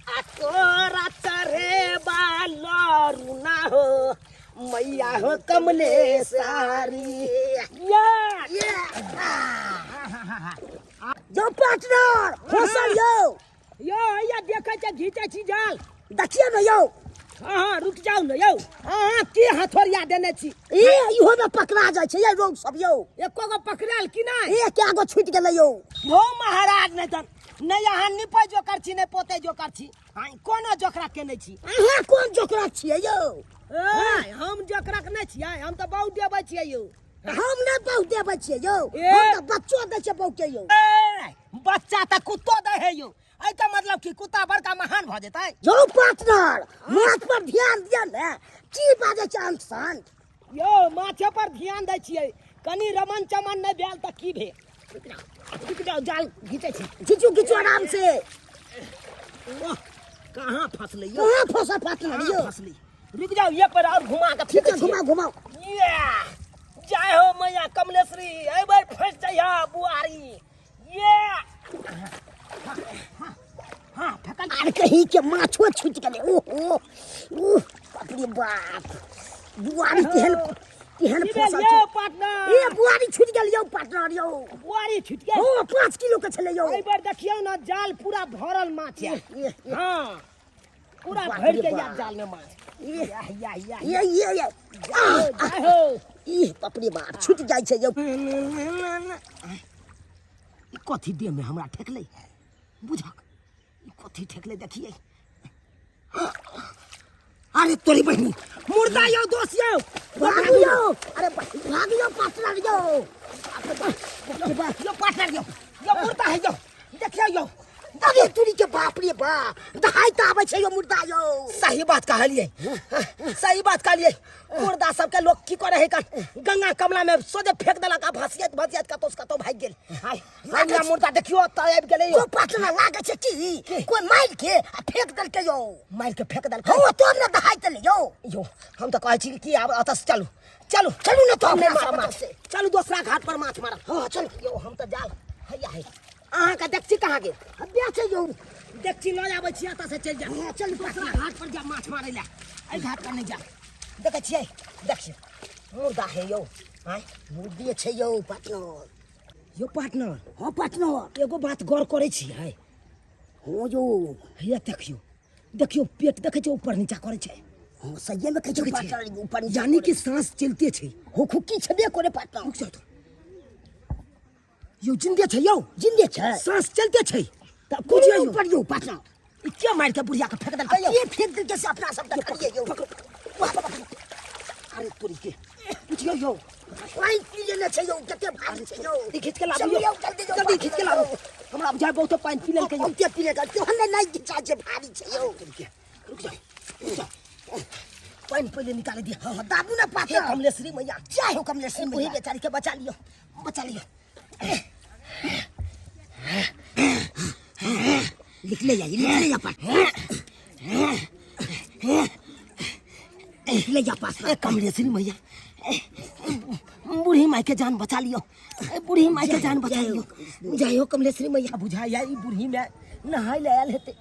[SPEAKER 1] आ तोरा चढ़े बालू ना हो मैया हो कमलेश्वरी। या
[SPEAKER 2] जो पार्टनर फसल यौ।
[SPEAKER 1] यो हैया देखै छै, घीचै छी जाल।
[SPEAKER 2] देखियौ ने यौ।
[SPEAKER 1] हाँ हाँ, रुक जाउ ने यौ। हाँ हाँ, की हथौड़िया देने छी?
[SPEAKER 2] ए इहो में पकड़ा जाइ छै ये रोग सब यौ।
[SPEAKER 1] एको गो पकड़ायल कि नहि?
[SPEAKER 2] ए कए गो छूटि गेलै यौ।
[SPEAKER 1] हो महाराज, नहि तऽ नहि अहाँ निपै जोकर छी, नहि पोतै जोकर छी, अहाँ कोनो जोकरा के नहि छी।
[SPEAKER 2] अहाँ कोन जोकरा छियै यौ?
[SPEAKER 1] ए, हम जोकरक नहि छियै, हम तऽ बहुत देबै छियै यौ।
[SPEAKER 2] हम नहि बहुत देबै छियै यौ।
[SPEAKER 1] ए।
[SPEAKER 2] हम तऽ बच्चो दै छियै बहुके यौ।
[SPEAKER 1] ए, बच्चा तऽ कुत्तो दै है यौ। एहिके मतलब कि कुत्ता बड़का महान भऽ जेतै?
[SPEAKER 2] यौ पार्टनर, माछ पर ध्यान दिअ ने, की बाजै छै अंत संत।
[SPEAKER 1] यौ माछे पर ध्यान दै छियै, कनि रमन चमन नहि भेल तऽ की भेल? रुकि जाउ, रुकि जाउ, जाल घीचै छी।
[SPEAKER 2] घीचू घीचू आराम से।
[SPEAKER 1] वाह, कहाँ फसलै यौ?
[SPEAKER 2] कहाँ फंसल पार्टनर
[SPEAKER 1] कहाँ
[SPEAKER 2] यौ?
[SPEAKER 1] फसलै? रुकि जाउ, ये पर और घुमा के
[SPEAKER 2] ठीक है,
[SPEAKER 1] फेंकै छियै।
[SPEAKER 2] घुमाओ घुमाओ।
[SPEAKER 1] ये जय हो मैया कमलेश्वरी, एहि बेर फंसि जइहा बुआरी। ये हाँ फेकल।
[SPEAKER 2] आर कहीं के माछो छूटि गेलै। ओहो उह बाप रे बाप, बुआरी केहन केहन
[SPEAKER 1] की भेल
[SPEAKER 2] फंसल
[SPEAKER 1] यौ
[SPEAKER 2] छै।
[SPEAKER 1] पार्टनर?
[SPEAKER 2] ए बुआरी छूटि गेल यौ पार्टनर यौ।
[SPEAKER 1] बुआरी छूटि गेल?
[SPEAKER 2] हो, 5 किलो के छलै यौ।
[SPEAKER 1] एहि बेर देखियौ ने, जाल पूरा भरल माछ है।
[SPEAKER 2] ए, ए,
[SPEAKER 1] हाँ पूरा
[SPEAKER 2] बाप
[SPEAKER 1] भरि
[SPEAKER 2] रे
[SPEAKER 1] के
[SPEAKER 2] बाप।
[SPEAKER 1] जाल में माछ।
[SPEAKER 2] ए,
[SPEAKER 1] या या या।
[SPEAKER 2] ये ये ये।
[SPEAKER 1] जय हो।
[SPEAKER 2] ई बाप रे बाप, छूटि जाइ छै यौ।
[SPEAKER 1] ई कथी देह में हमरा ठेकलै बुझक? ई कथी ठेकलै देखिए। अरे तोरी बहिनी, मुर्दा यौ, दोस्त यौ।
[SPEAKER 2] भागू यौ। अरे भागू यौ पार्टनर यौ। बाप रे बाप, बाप रे बाप।
[SPEAKER 1] यौ पार्टनर यौ, यौ मुर्दा है यौ, देखियौ यौ।
[SPEAKER 2] अरे तोरी के बाप रे बाप, दहाइ तऽ आबै छै यौ मुर्दा यौ।
[SPEAKER 1] सही बात कहलियै, सही बात कहलियै। मुर्दा सबके लोग की करे है गंगा कमला में सोझे फेंक देलक आ भसियत भसियत कतौ से कतौ भागि गेल। हाय हमरा मुर्दा देखियो तऽ आबि गेलै
[SPEAKER 2] यौ। पटना लागै छै की कोई मारि के आ फेंक देलकै यौ।
[SPEAKER 1] मारि के फेंक देलकै?
[SPEAKER 2] हँ, तोर ने दहाइ देलै यौ।
[SPEAKER 1] यौ हम तऽ कहै छी कि आब एतऽ से चलू चलू
[SPEAKER 2] चलू ने तऽ
[SPEAKER 1] हम नहि
[SPEAKER 2] अपना
[SPEAKER 1] मारब
[SPEAKER 2] सब
[SPEAKER 1] माछ। चलू दोसरा घाट पर माछ मारब।
[SPEAKER 2] हँ चलू।
[SPEAKER 1] यौ हम तऽ जाल हैया है अहाँके देखছি कहाँ गेल?
[SPEAKER 2] बेचै यौ।
[SPEAKER 1] देखছি लऽ आबै छी एतऽ से चलि जायब।
[SPEAKER 2] हँ चलू।
[SPEAKER 1] दोसरा घाट पर जायब माछ मारै लए, एहि घाट पर नहि जायब। देखै छियै देखियौ मुर्दा है यौ। आँय
[SPEAKER 2] मुर्दे छै यौ पार्टनर।
[SPEAKER 1] यौ पार्टनर।
[SPEAKER 2] हँ पार्टनर।
[SPEAKER 1] एगो बात गौर करै छियै?
[SPEAKER 2] हँ यौ।
[SPEAKER 1] हैया देखियौ देखियौ पेट देखै छियै ऊपर नीचा करै छै।
[SPEAKER 2] हँ सहिए में कहै छै पार्टनर ऊपर नीचा,
[SPEAKER 1] यानी कि सांस चलते छै।
[SPEAKER 2] हो खुक्की छेबे करे पार्टनर।
[SPEAKER 1] रुक जाउ यौ, जिन्दे छै यौ।
[SPEAKER 2] जिन्दे छै,
[SPEAKER 1] सांस चलते छै।
[SPEAKER 2] तऽ कुछ ऊपर यौ पार्टनर।
[SPEAKER 1] ई के मारि के बुढ़िया के फेंक देलकै यौ?
[SPEAKER 2] के फेंक देलकै से अपना सब देखलियै यौ।
[SPEAKER 1] अरे तोरी के बुझियौ यौ
[SPEAKER 2] पानि पी लेने छै यौ, कते भारी छै यौ।
[SPEAKER 1] ई खींच के लाबू यौ,
[SPEAKER 2] जल्दी यौ,
[SPEAKER 1] जल्दी खींच के लाबू। हमरा बुझाय बहुते पानि पी लेलकै यौ।
[SPEAKER 2] बहुते पी लेलकै, तोहन नहि नहि खिचा छै, भारी छै यौ।
[SPEAKER 1] रुक जाओ रुक जाओ, पानि पहिले निकाले दिअ।
[SPEAKER 2] हँ दाबू ने
[SPEAKER 1] हे
[SPEAKER 2] पातर।
[SPEAKER 1] कमलेश्वरी मैया,
[SPEAKER 2] जय हो कमलेश्वरी
[SPEAKER 1] बूढ़ी
[SPEAKER 2] मैया।
[SPEAKER 1] बेचारी के बचा लियो बचा लियो।
[SPEAKER 2] निकले जा निकले जा पास निकले जा पास।
[SPEAKER 1] ए कमलेश्वरी मैया, बूढ़ी माई के जान बचा लियो, बूढ़ी माई के जान बचा लियो। जय हो कमलेश्वरी मैया। बुझाइया ई बूढ़ी माय नहाय ले आयल हेतै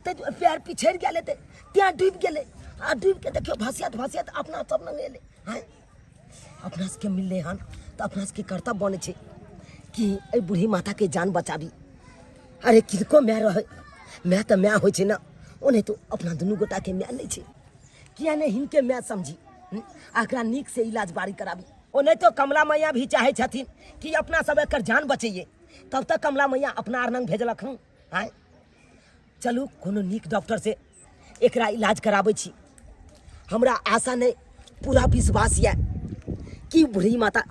[SPEAKER 1] ते पैर पिछड़ि गेल हेतै, तें डूबि गेलै आ डूबि के देखियौ भसियत भसियत अपना सब लग एलै। आँय अपना सबके मिललै हन तऽ अपना सबके कर्तव्य बनै छै कि एहि बूढ़ी माताके जान बचाबी। अरे किनको माय रहै, माय तऽ माय होइ छै ने, ओनाहितो अपना दुनू गोटाके माय नहि छै, किया नहि हिनके माय समझी आ एकरा नीकसँ इलाज बारी कराबी। ओनाहितो कमला मैया भी चाहै छथिन कि अपना सब एकर जान बचैयै, तब तक कमला मैया अपना आर लग भेजलक हन। आँय चलू कोनो नीक डॉक्टर से एकरा इलाज कराबै छी। हमरा आशा नहि पूरा विश्वास यऽ कि बूढ़ी माता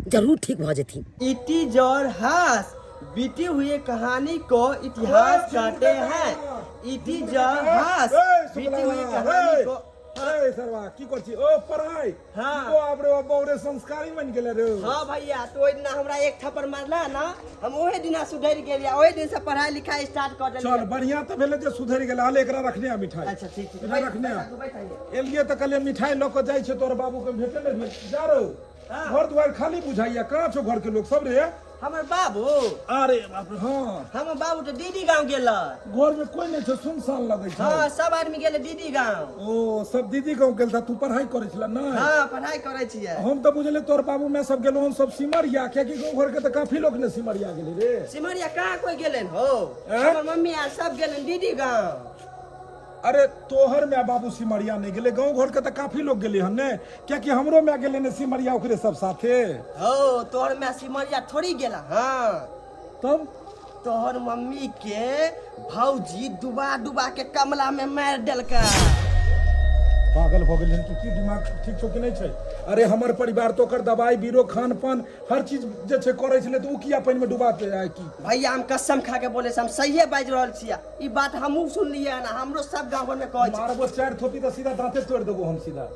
[SPEAKER 1] जरूर ठीक भऽ जेथिन।
[SPEAKER 6] इटी जर हास बीती हुई कहानी को इतिहास कहते हैं। इटी जर हास बीती हुई कहानी को।
[SPEAKER 5] ए सरवा की कर छी ओ पढ़ाई?
[SPEAKER 6] हाँ।
[SPEAKER 5] ओ आब रे बौरे संस्कारी बन गेले रे।
[SPEAKER 6] हाँ भैया, तो ओहि दिना हमरा एक थप्पड़ मारला ना, हम ओहे दिना सुधरि गेलियै, ओहि दिन से पढ़ाई लिखाई स्टार्ट कर देलियै।
[SPEAKER 5] चल बढ़िया तऽ भेलै जे सुधरि गेलै। हाल एकरा रखने आ मिठाई।
[SPEAKER 6] अच्छा ठीक ठीक,
[SPEAKER 5] एकरा रखने आ।
[SPEAKER 6] बैठ आइए।
[SPEAKER 5] एलियै तऽ कहलियै मिठाई लऽ कऽ जाइ छै तोहर बाबू के भेटे नहि भेल। जा रौ, घर दुआरि खाली बुझाइया, कहाँ छौ घर के लोक सब रे?
[SPEAKER 6] हमर बाबू?
[SPEAKER 5] अरे बाप रे, हाँ
[SPEAKER 6] हमर बाबू तऽ दीदी गाँव गेलै।
[SPEAKER 5] घर में कोई नहीं छै, सुनसान लगै छै।
[SPEAKER 6] हाँ सब आदमी गेलै दीदी गाँव।
[SPEAKER 5] ओ सब दीदी गाँव गेल था, तू पढ़ाई करै छला नहि?
[SPEAKER 6] हाँ पढ़ाई करै छियै।
[SPEAKER 5] हम तऽ बुझलियै तोहर बाबू मैं सब गेलहुँ हम सब सिमरिया, कियाकि गाँव घर के तऽ काफी लोग ने सिमरिया गेलै रे।
[SPEAKER 6] सिमरिया कहाँ कोई गेलन हो?
[SPEAKER 5] हैं?
[SPEAKER 6] हमर मम्मी आर सब गेलन दीदी गाँव।
[SPEAKER 5] अरे तोहर my बाबू सिमरिया नहीं गेलै, गाँव घर के तऽ काफी लोग गेलै हन ने, कियाकि हमरो my गेलै ने सिमरिया ओकरे सब साथे।
[SPEAKER 6] हो तोहर my Simaria थोड़ी गेला? हाँ
[SPEAKER 5] तब
[SPEAKER 6] तोहर मम्मी के भौजी डुबा डुबा के कमला में मार देलका।
[SPEAKER 5] पागल भऽ गेल कि की? दिमाग ठीक छौ कि नहि छै? अरे हमर परिवार तो ओकर दवाई बीरो खान पान हर चीज जे छै करै छलै, तऽ ओ किया पानि में डुबा के आय की?
[SPEAKER 6] भैया हम कसम खा के बोले हम सहिए बाजि रहल छियै, ई बात हमहूँ सुनलियै हन, हमरो सब गाँव घर में कहै छै।
[SPEAKER 5] मारबो चारि थोपी तऽ सीधा दाँते तोड़ि देबो हम सीधा।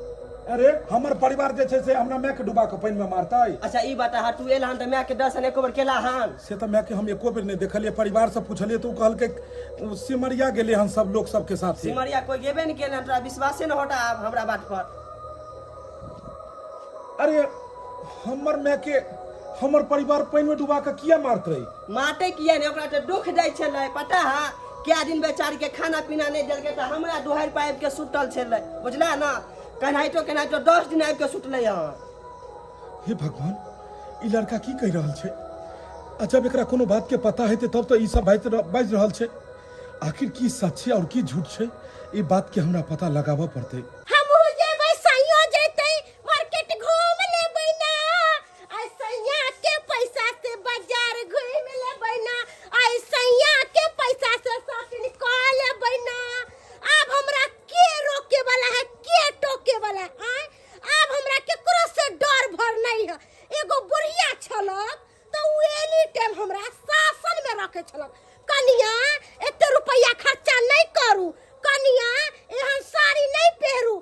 [SPEAKER 5] अरे हमर परिवार जे छै से हमरा माय के डुबा के पानि में मारतै?
[SPEAKER 6] अच्छा ई बता, हा तू एल हन तऽ माय के दर्शन एको बेर केला हन?
[SPEAKER 5] से तऽ माय के हम एको बेर नहि देखलियै। परिवार से पूछलियै तऽ ओ कहलकै ओ सिमरिया गेलै हन सब लोक सबके साथ।
[SPEAKER 6] सिमरिया कोई गेबे नहीं केलन, तोरा विश्वासे न होता आब हमरा बात पर।
[SPEAKER 5] अरे हमर माय के हमर परिवार पानि में डुबा के किया मारतै?
[SPEAKER 6] मारतै किया नहि, ओकरा तऽ दुख दै छलै पता है, कए दिन बेचारी के खाना पीना नहि देलकै तऽ हमरा दुहारि पर आबि के सुतल छलै, बुझला ना? केनाहितो केनाहितो 10 दिन आबि के सुतलै हँ।
[SPEAKER 5] हे भगवान, ई लड़का की कहि रहल छै? आ जब एकरा कोनो बात के पता हेतै तब तऽ ई सब बाजि रहल छै। आखिर की सच छै और की झूठ छै, ई बात के हमरा पता लगाबऽ पड़तै।
[SPEAKER 3] हमहूँ जेबै, सैयो जेतै, मार्केट घूम लेबै ना, आ सैया के पैसा से बाजार घूम लेबै ना, आ सैया के पैसा से शॉपिंग कऽ लेबै ना। आब हमरा के रोके वाला है, के टोके वाला है? आँय आब हमरा केकरो से डर भर नहीं है। एगो बुढ़िया छलक तऽ उ एनी टाइम हमरा शासन में रखे छलक, कनिया एते रुपैया खर्चा नहीं करू, कनिया एहन साड़ी नहीं पेहरू,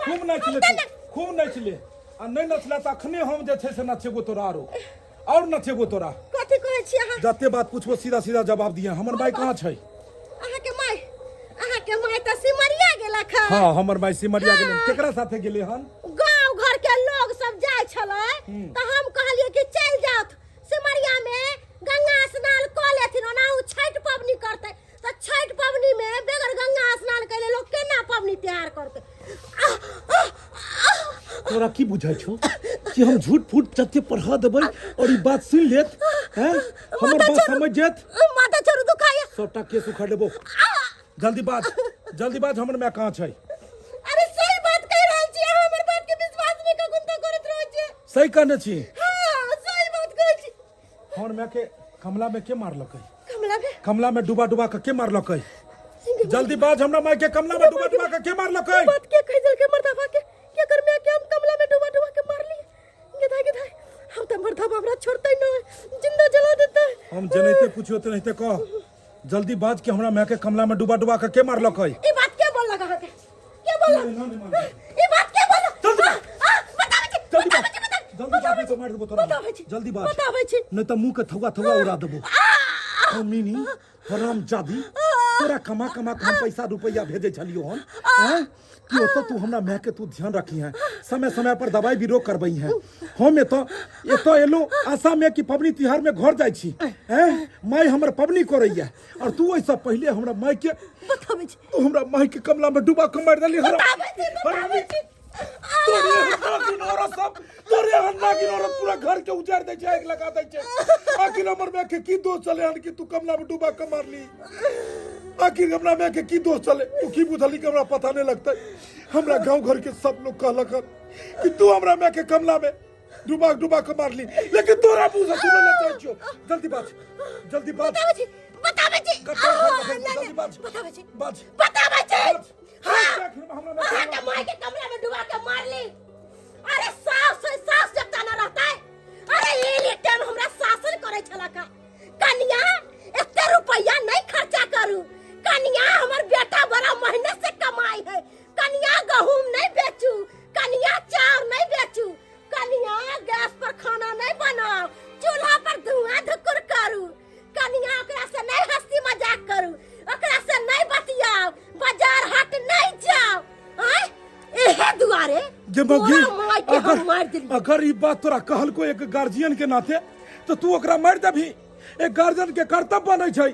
[SPEAKER 5] खूब नाचि ले तू, खूब नाचि ले आ नहि नचला तऽ अखने हम जे छै से नचेबो तोरा आरो और नचेबो तोरा।
[SPEAKER 3] कथी कहै छी अहाँ?
[SPEAKER 5] जते बात पूछबो सीधा सीधा जवाब दिहे। हमर माय कहाँ छै?
[SPEAKER 3] अहाँके माय, अहाँके माय तऽ सिमरिया गेलक हन।
[SPEAKER 5] हाँ, हमर माय सिमरिया गेलै। केकरा साथे गेलै हन?
[SPEAKER 3] गांव घर के लोग सब जाय छलै तऽ हम कहलियै कि चलि जाउथ सिमरिया में गंगा स्नान कऽ लेथिन, ओनाहु छठि पबनी करतै तऽ छठि पबनी में बगैर गंगा स्नान कैले लोग केना पबनी तिहार करतै? आह, आह, आह।
[SPEAKER 5] तोरा की बुझाइ छौ कि हम झूठ फूट जते पढ़ा देबै और ई बात सुनि लेत हैं, हमर बात समझ जेत?
[SPEAKER 3] माथा छोड़ू, दुखाइया।
[SPEAKER 5] सबटा केस उखाड़ लेबो। जल्दी बाज, जल्दी बाज, हमर माय कहाँ छै?
[SPEAKER 3] अरे सही बात कहि रहल छी, अहाँ हमर बात के विश्वास नहि कखन तऽ करैत रहै छियै।
[SPEAKER 5] सही कहने छी।
[SPEAKER 3] हाँ, सही बात कहै छी।
[SPEAKER 5] हमर माय के कमला में के मारलकै?
[SPEAKER 3] कमला में?
[SPEAKER 5] कमला में डुबा डुबा के के मारलकै? जल्दी बाज, हमरा माय के कमला में डुबा डुबा के के मारलकै?
[SPEAKER 3] बात के कहि देलकै मर्दाबा के के कर माय के हम कमला में डुबा डुबा के मारली? गेधाय गेधाय, हम तऽ मर्दाबा हमरा छोड़तै नहि, जिंदा जला देतै।
[SPEAKER 5] हम जेनाहिते पुछियो तेनाहिते कह, जल्दी बाज के हमरा माय के कमला में डुबा डुबा के के मारलकै?
[SPEAKER 3] ई बात के बोललक अहाँके? के बोललक?
[SPEAKER 5] नहीं, नहीं, नहीं,
[SPEAKER 3] ई बात के बोललक?
[SPEAKER 5] जल्दी बाज।
[SPEAKER 3] आ, आ, बताबै छी,
[SPEAKER 5] जल्दी बाज।
[SPEAKER 3] बताबै छी, बताबै
[SPEAKER 5] जल्दी बाज, नहीं तो मार देबो तोरा।
[SPEAKER 3] बताबै छी,
[SPEAKER 5] जल्दी बाज।
[SPEAKER 3] बताबै छी।
[SPEAKER 5] नहीं तो मुंह के थुआ थुआ उड़ा देबो। मिनी हराम जादी, तोरा कमा कमा के हम पैसा रुपया भेजे छलियो हन, हैं? कि ओतऽ तू हमरा माय के तू ध्यान रखी है, समय समय पर दवाई भी रोग करबई है। हम एतऽ एतऽ एलो आशा में कि पबनी तिहार में घर जाइ छी, हैं? माय हमर पबनी करैया और तू ओहिसँ पहिले हमरा माय के
[SPEAKER 3] बताबै छी,
[SPEAKER 5] तू हमरा माय के कमला में डुबा के मारि देली। हराम
[SPEAKER 3] बताबै छी, बताबै
[SPEAKER 5] हरामी।
[SPEAKER 3] छी।
[SPEAKER 5] तोरे एहन नागिन औरत सब, तोरे एहन नागिन औरत पूरा घर के उजाड़ दै छै, आगि लगा दै छै। आखिर हमर माय के की दोष चले हन कि तू कमला में डुबा के मारली? आखिर हमरा माय के की दोष चले? तू की बुझली कि हमरा पता नहीं लगतै? हमरा गांव घर के सब लोग कहलक हन कि तू हमरा माय के कमला में डुबा डुबा के मारली, लेकिन तोरा मुंह से सुनै ला चाहै छियौ। जल्दी बाज, जल्दी बाज।
[SPEAKER 3] बताबै छी, बताबै छी।
[SPEAKER 5] कट्टा
[SPEAKER 3] आ,
[SPEAKER 5] खा के
[SPEAKER 3] नहि,
[SPEAKER 5] जल्दी बाज।
[SPEAKER 3] बताबै छी,
[SPEAKER 5] बाज।
[SPEAKER 3] बताबै छी।
[SPEAKER 5] बाज।
[SPEAKER 3] हाँ।
[SPEAKER 5] हमरा माय के
[SPEAKER 3] अहाँके माय के कमरा में डुबा के मारली। अरे सास से सास जब ना रहता है, अरे एली टाइम हमरा शासन करे छला का, कन्या एते रुपया नहीं खर्चा करू, कन्या हमर बेटा बड़ा मेहनत से कमाई है, कन्या गहूम नहीं बेचू, कन्या चाउर नहीं बेचू, कन्या गैस पर खाना नहीं बनाओ, चूल्हा पर धुआं धुकुर करू, कन्या ओकरा से नहीं हंसी मजाक करू, ओकरा से नहीं बतियाओ, बाजार हाट नहीं जाओ। आय एहे दुआरे
[SPEAKER 5] जे मौगी,
[SPEAKER 3] तोरा माय के हम मार
[SPEAKER 5] अगर
[SPEAKER 3] देली।
[SPEAKER 5] अगर ई बात तोरा कहलको एक गार्जियन के नाते तो तू ओकरा मारि देबही? एक गार्जियन के कर्तव्य बनै छै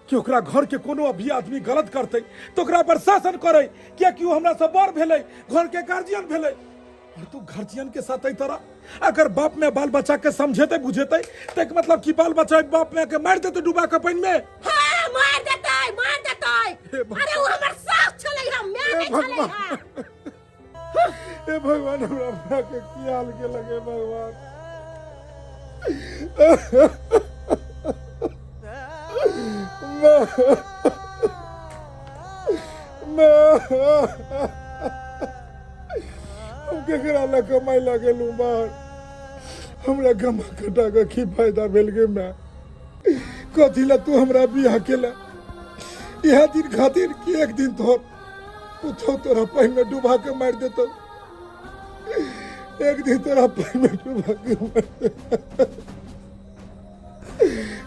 [SPEAKER 5] कि ओकरा घर के कोनो भी आदमी गलत करतै तो ओकरा पर शासन करै, कियाकि ओ हमरा से बड़ भेलै, घर के गार्जियन भेलै। और तू गार्जियन के साथ एहि तरह अगर बाप में बाल बच्चा के समझेतै बुझेतै तऽ एक मतलब कि बाल बच्चा बाप में के मारि देतै डुबा के पानि में।
[SPEAKER 3] हाँ, मार देतै, मार देतै।
[SPEAKER 5] हे भगवान।
[SPEAKER 3] अरे ओ हमर सास छलै हम, माय
[SPEAKER 5] हे
[SPEAKER 3] नहि छलै।
[SPEAKER 5] भगवान।
[SPEAKER 3] हँ।
[SPEAKER 5] हे भगवान, हमरा माय के की हाल के लगे भगवान। माँ, माँ, हम केकरा लए कमाइ लए गेलहुँ बाहर? हमरा कमा कटा कऽ की फायदा भेल गे माय? कथी लए तू हमरा बियाह केला? इएह दिन खातिर कि एक दिन तोहर पुतहु तोरा पानिमे डुबा के मारि देतौ, एक दिन तोरा पानिमे डुबा के मारि देतौ।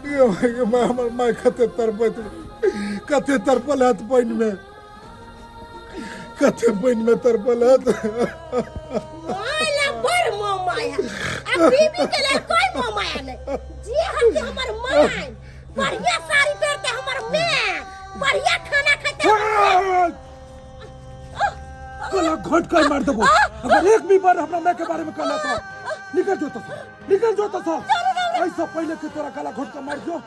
[SPEAKER 5] गे माय, गे माय, हमर माय कते तड़पैत, कते तड़पल हैत पानिमे, कते पानिमे तड़पल हैत।
[SPEAKER 3] माय ला बड़ मोह माया आ बीबी के लिए कोई मोह माया नहीं। जे हते हमर माय बढ़िया साड़ी पहनते, हमर मैं बढ़िया खाना खाते, हमर माय।
[SPEAKER 5] गला घोट कर मार देबो अगर एक भी बार हमरा माय के बारे में कहला तो। निकल जो तो, निकल जो तो। ऐसा पहले के तोरा गला घोट कर मार दियो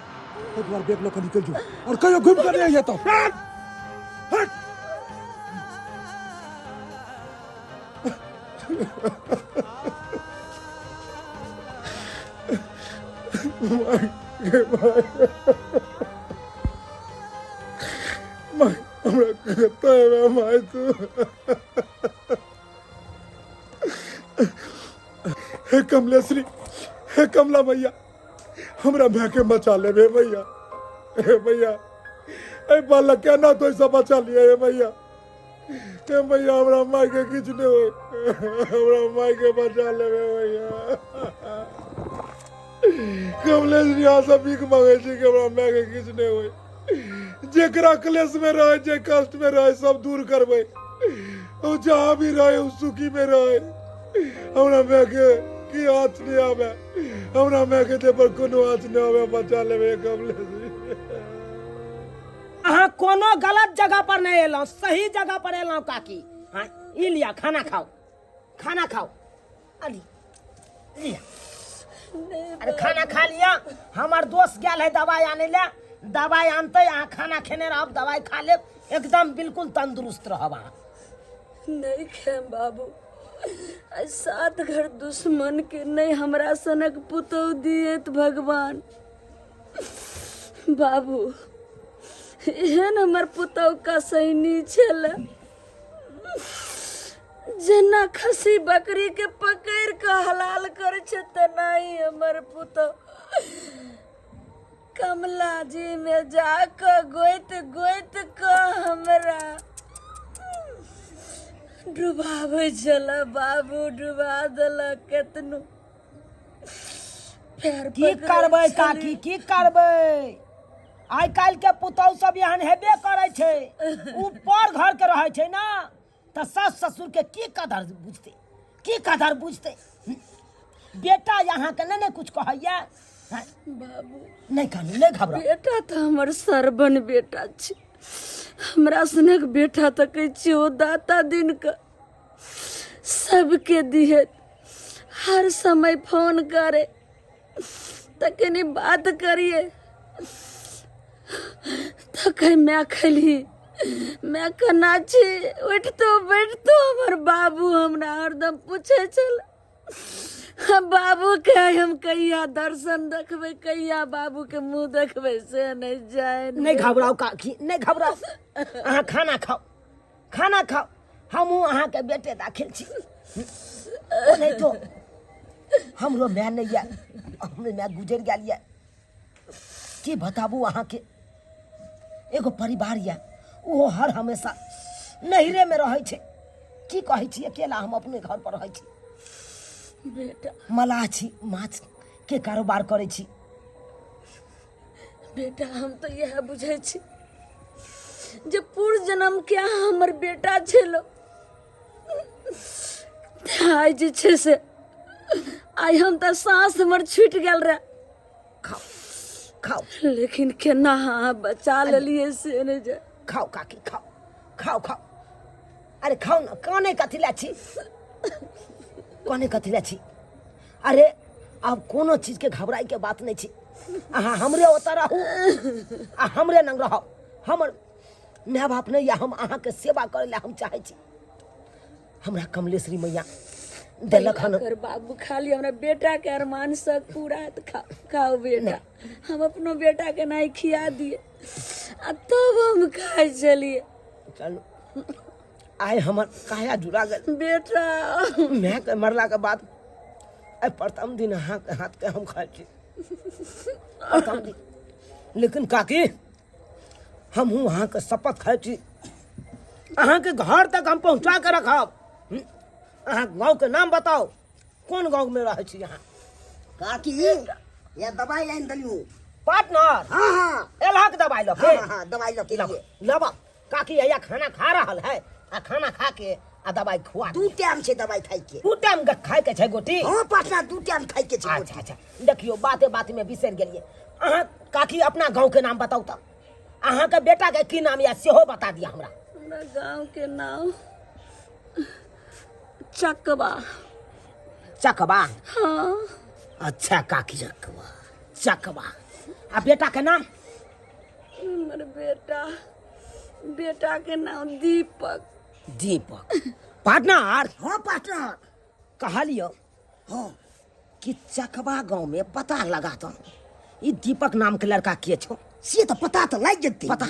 [SPEAKER 5] तो द्वार बैग लऽ के निकल जो और कहियो घूम कर नहीं आइए तो। हट हट। माय गे माय, माय, हमरा कतऽ एबै माय तू? हे कमलेश्वरी, हे कमला भैया, हमरा माय के बचा लेबे भैया। हे भैया, एहि बालक के ना तो ऐसा बचा लिया। हे भैया, हे भैया हमरा माय के किछु नहि होय, हमरा माय के बचा लेबै भैया। कमलेश यहाँ से भीख मांगे छी कि हमरा माय के किछु नहि होय। जेकरा क्लेश में रहे, जे कष्ट में रहे, सब दूर करबै। ओ जहाँ भी रहे ओ सुखी में रहे। हमरा माय के की आँच नहीं आवे, हमरा माय के देह पर कोनो आँच नहीं आवे, बचा लेबै कमलेश।
[SPEAKER 1] अहाँ कोनो गलत जगह पर नहीं एलहुँ, सही जगह पर एलहुँ काकी। हाँ ई लिया खाना खाओ, खाना खाओ। अली लिया, अरे खाना खा लिया। हमर दोस्त गेल है दवाई आने ले, दवाई आनते अहाँ खाना खेने रहब, दवाई खा लेब, एकदम बिल्कुल तंदुरुस्त रहब अहाँ।
[SPEAKER 4] नहीं खेम बाबू, आइ सात घर दुश्मन के नहीं हमरा सनक पुतोह दिए भगवान। बाबू एहन हमर पुतोह कसैनी छल जेना खसी बकरी के पकड़ के हलाल करे छै तेनाही हमर पुतोह कमला जी में जाके गोइत गोइत के हमरा डुबाबै छल बाबू, डुबा देलक केतनो। पैर
[SPEAKER 1] की
[SPEAKER 4] पकड़ै
[SPEAKER 1] करबै
[SPEAKER 4] छलै।
[SPEAKER 1] काकी, की करबै, आइ काल्हि के पुतहु सब एहन हेबे करै छै। ओ पर घर के रहै छै ना, तऽ सास ससुर के की कदर बुझतै, की कदर बुझतै। बेटा यहाँ के नहीं ने कुछ कहैया। हाँ?
[SPEAKER 4] बाबू
[SPEAKER 1] नहीं कहलू, नहीं घबराउ।
[SPEAKER 4] बेटा तऽ हमर सरबन बेटा छै, हमरा सनक बेटा तऽ कहै छियै ओ दाता दिन के सबके दिहे। हर समय फोन करे तऽ कनि बात करिए तऽ कहे माय खैली, माय केना छी, उठतो बैठतो हमर बाबू हमरा हरदम पूछे छल। बाबू के हम कहिया दर्शन देखबै, कहिया बाबू के मुंह देखबै से नहीं जाए।
[SPEAKER 1] नहीं घबराउ काकी, नहीं घबराउ, अहाँ खाना खाओ, खाना खाओ। हमहूँ अहाँके बेटे दाखिल छी, नहीं तो हमरो माय नहीं यऽ, हमरो माय गुजरि गेल यऽ। की बताबू अहाँके, एगो परिवार यऽ, ओहो हर हमेशा नैहरेमे रहै छै। की कहै छी, अकेला हम अपने घर पर रहै छी।
[SPEAKER 4] बेटा
[SPEAKER 1] मलाह छी, माछ के कारोबार करै छी।
[SPEAKER 4] बेटा हम तऽ इएह बुझै छी जे पूर्व जन्म के अहाँ हमर बेटा छलो, आइ जे छै से आइ हम तऽ साँस हमर छूटि गेल रहे।
[SPEAKER 1] खाओ खाओ,
[SPEAKER 4] लेकिन केना अहाँ बचा लेलियै से नहि जाय।
[SPEAKER 1] खाओ काकी, खाओ खाओ खाओ। अरे खाओ ना, काने कथी लए छी, काने कथी लए छी। अरे आब कोनो चीज के घबराई के बात नहीं छी, अहाँ हमरे ओतऽ रहू आ हमरे लग रहू। हमर माय बाप नहीं या, हम अहाँके सेवा करै लए हम चाहै छी। हमरा कमलेश्वरी मैया देलक हन।
[SPEAKER 4] कर बाबू, खाली हमरा बेटा के अरमान सब पूरा हैत। खाओ बेटा, हम अपनो बेटा के नहीं खिया दिए आ तब हम खाइ छलिए।
[SPEAKER 1] चलू आइ हमर काया जुड़ा गेल
[SPEAKER 4] बेटा।
[SPEAKER 1] माय के मरला के बाद आइ प्रथम दिन अहाँके हाथ के हम खाइ छी, प्रथम दिन। लेकिन काकी हमहूँ अहाँके शपथ खाइ छी, अहाँके घर तक हम पहुँचा के रखब। अहाँ गाँव के नाम बताउ, कोन गाँव में रहै छी अहाँ?
[SPEAKER 2] काकी ये दवाई आनि देलियौ।
[SPEAKER 1] पार्टनर?
[SPEAKER 2] हाँ हाँ।
[SPEAKER 1] एलहक दवाई लऽ के?
[SPEAKER 2] हाँ हाँ, दवाई लऽ के एलियै।
[SPEAKER 1] लबा काकी, हैया खाना खा रहल है, आ खाना खा के आ दवाई खुआ।
[SPEAKER 2] दू टाइम छै दवाई खाइ के।
[SPEAKER 1] दू टाइम के खाइ के छै गोटी?
[SPEAKER 2] हाँ पार्टनर, दू टाइम खाइ के छै।
[SPEAKER 1] अच्छा अच्छा, देखियौ बाते बात में बिसरि गेलियै। अहाँ काकी अपना गाँव के नाम बताउ तऽ, अहाँके बेटा के की नाम यऽ सेहो बता दिअ हमरा।
[SPEAKER 4] हमरा गाँव के नाम चकवा।
[SPEAKER 1] चकवा?
[SPEAKER 4] हाँ।
[SPEAKER 1] अच्छा काकी, चकवा चकवा। आ बेटा के नाम?
[SPEAKER 4] हमर बेटा, बेटा के नाम दीपक।
[SPEAKER 1] दीपक। पार्टनर?
[SPEAKER 2] हाँ पार्टनर।
[SPEAKER 1] कहलियौ
[SPEAKER 2] हाँ
[SPEAKER 1] कि चकवा गांव में पता लगा तो ई दीपक नाम के लड़का के छौ।
[SPEAKER 2] से तऽ पता तऽ लागि जेतै।
[SPEAKER 1] पता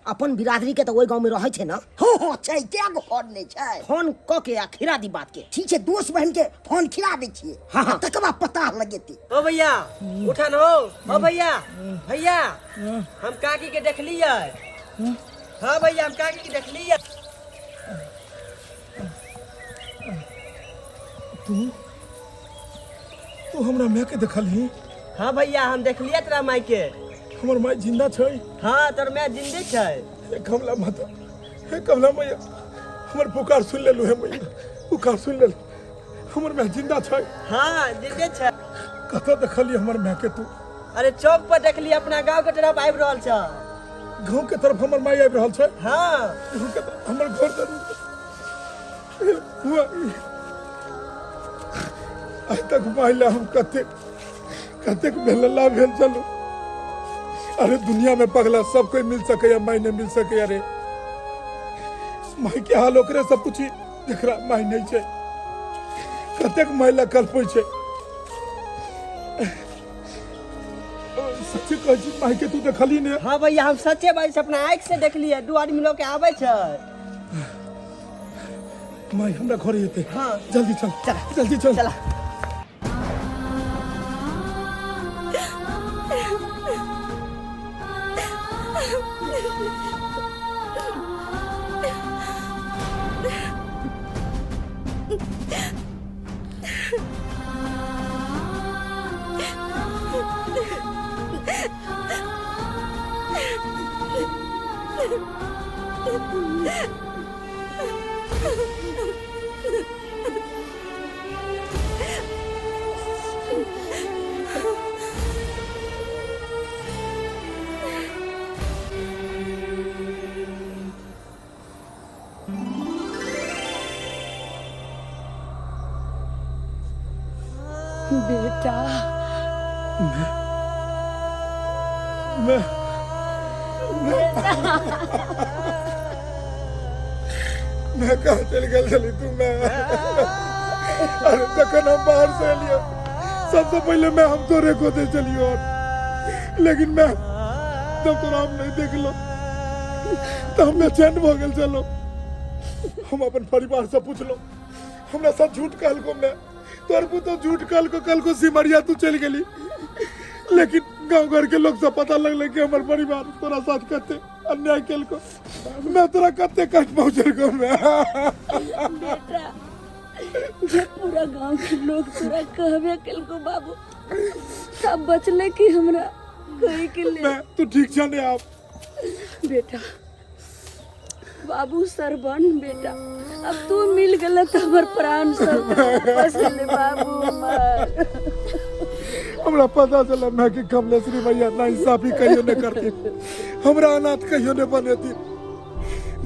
[SPEAKER 1] अपन बिरादरी के तऽ ओहि गांव में रहै छै ना।
[SPEAKER 2] हाँ हाँ छै, कै गो फोन नहि छै।
[SPEAKER 1] फोन कऽ के आ खिरा दी बात के।
[SPEAKER 2] ठीक छै, दोस्त बहिन के फोन खिला दै छियै।
[SPEAKER 1] हाँ, हाँ।
[SPEAKER 2] तकर बाद पता लगेतै।
[SPEAKER 6] ओ भैया उठा न हो। ओ भैया, भैया हम काकी के देखलियै। हाँ भैया हम काकी के देखलियै।
[SPEAKER 5] तू तू हमरा माय के देखलही?
[SPEAKER 6] हाँ भैया, हम देखलिए तोरा माय के।
[SPEAKER 5] हमर माय जिंदा छै?
[SPEAKER 6] हाँ, तोर माय जिंदे छै।
[SPEAKER 5] हे कमला माता, हे कमला मैया, हमर पुकार सुन लेलू। हे मैया, पुकार सुन लेलू। हमर माय जिंदा छै?
[SPEAKER 6] हाँ, जिंदे छै।
[SPEAKER 5] कतऽ देखलियै हमर माय के तू?
[SPEAKER 6] अरे चौक पर देखलिए, अपना गांव के तरफ आबि रहल छै।
[SPEAKER 5] गाँव के तरफ हमर माय आबि रहल छै?
[SPEAKER 6] हाँ।
[SPEAKER 5] गाँव के तरफ हमर घर जरूर हुआ। आइ तक माय ला हम कतेक कतेक भेलला भेल चलू। अरे दुनिया में पगला सब कोई मिल सकैया, माय नहीं मिल सकैया। रे माय के हाल ओकरे सब पूछी जकरा माय नहीं छै। कतेक माय ला कलपै छै। सच्चे कहै छी, माय के तू देखली ने?
[SPEAKER 6] हाँ भैया, हम सच्चे बात से अपना आँख से देखलिए, दू आदमी लोग के आबै छै।
[SPEAKER 5] माय हमरा घरे एतै?
[SPEAKER 6] हाँ।
[SPEAKER 5] जल्दी चल।
[SPEAKER 6] चल।
[SPEAKER 5] जल्दी चल।
[SPEAKER 6] चला।
[SPEAKER 4] बेटा।
[SPEAKER 5] मैं मैं कहाँ चल गेल छली तू मैं? अरे जखन हम बाहर से एलियो, सबसे पहले मैं हम तोरे को दे चलियो, लेकिन मैं जब तोरा हम नहीं देखलो तो हम बेचैन भऽ गेल। चलो हम अपन परिवार से पूछलो, हमरा साथ झूठ कहलको। मैं तोर पुतो झूठ कहलको, कहलको सिमरिया तू चलि गेली। लेकिन गांव घर के लोग सब पता लगले कि हमर परिवार तोरा साथ कते अन्याय केलको। मैं तोरा कते कष्ट पहुंचेलको मैं?
[SPEAKER 4] बेटा, जब पूरा गांव के लोग तोरा कहबे केलको बाबू, तब बचले कि हमरा कहे के ले?
[SPEAKER 5] मैं तू ठीक छ ने आप?
[SPEAKER 4] बेटा, बाबू सरबन बेटा, अब तू मिल गल तो हमर प्राण सब वापस गेले बाबू हमर।
[SPEAKER 5] हमरा पता चला मैं कि कमलेश्वरी मैया ना इंसाफी कहियो ने करती, हमरा अनाथ कहियो ने बनेती।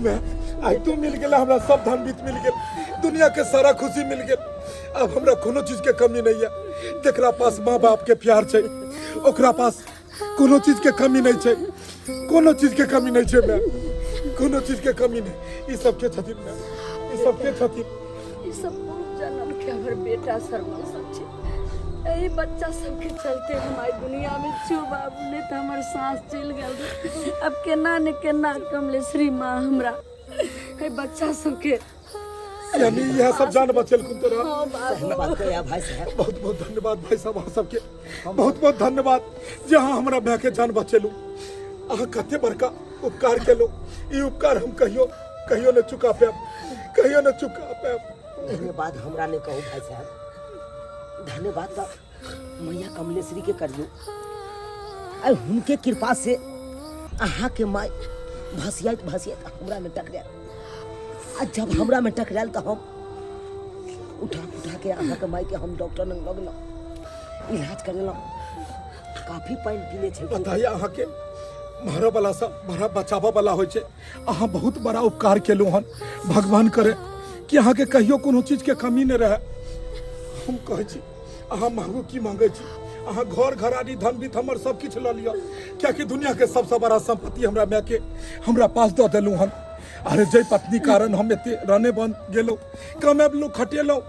[SPEAKER 5] मैं आई तू मिल गेला, हमरा सब धन बीत मिल गेल, दुनिया के सारा खुशी मिल गेल। अब हमरा कोनो चीज के कमी नहीं है। जेकरा पास माँ बाप के प्यार छै, ओकरा पास कोनो चीज के कमी नहीं छै। कोनो चीज के कमी नहीं छै मैं, कोनो चीज के कमी नहीं। ई सब के छथिन मैं? ई सब के छथिन?
[SPEAKER 4] ई सब पूर्व जन्म के हमर बेटा सरवन सब छै। एही बच्चा सबके चलते हम आई दुनिया में छू बाबू, नहीं तो हमर सांस चलि गेल रहे। अब केना ने केना कमलेश्वरी माँ हमरा एहि बच्चा सबके
[SPEAKER 5] यानी यह सब जान बचेलखुन तोरा?
[SPEAKER 4] हाँ बाबू।
[SPEAKER 1] सही बात कहिया भाई साहब।
[SPEAKER 5] बहुत बहुत धन्यवाद भाई साहब, अहाँ सबके बहुत बहुत धन्यवाद जे अहाँ हमरा भाय के जान बचेलू। अहाँ कते बड़का उपकार केलू। ई उपकार हम कहियो कहियो न चुका पायब, कहियो न चुका पायब।
[SPEAKER 1] धन्यवाद हमरा नहीं कहू भाई साहब, धन्यवाद तो मैया कमलेश्वरी के करियो। आई हुनके कृपा से अहाँ के माय भसियात भसियात हमरा में टकरायल, आ जब हमरा में टकरायल तो हम उठा उठा के अहाँ के माय के हम डॉक्टर लग लगलहुँ, इलाज करेलहुँ, काफी पानि पीने छै।
[SPEAKER 5] बताइए, अहाँके मारऽ वाला सब बड़ा बचाबऽ वाला होइ छै। अहाँ बहुत बड़ा उपकार केलहुँ हन। भगवान करे कि अहाँके कहियो कोनो चीज के कमी नहि रहै। हम कहै छी, अहाँ मांगू, की मांगै छी? अहाँ घर घराड़ी धन बीत हमर सब किछु लऽ लिअ, कियाकि दुनिया के सबसँ बड़ा संपत्ति हमरा माय के हमरा पास दऽ देलहुँ हन। अरे जै पत्नी कारण हम एते रने बन गेलहुँ, कमेलहुँ खटेलहुँ,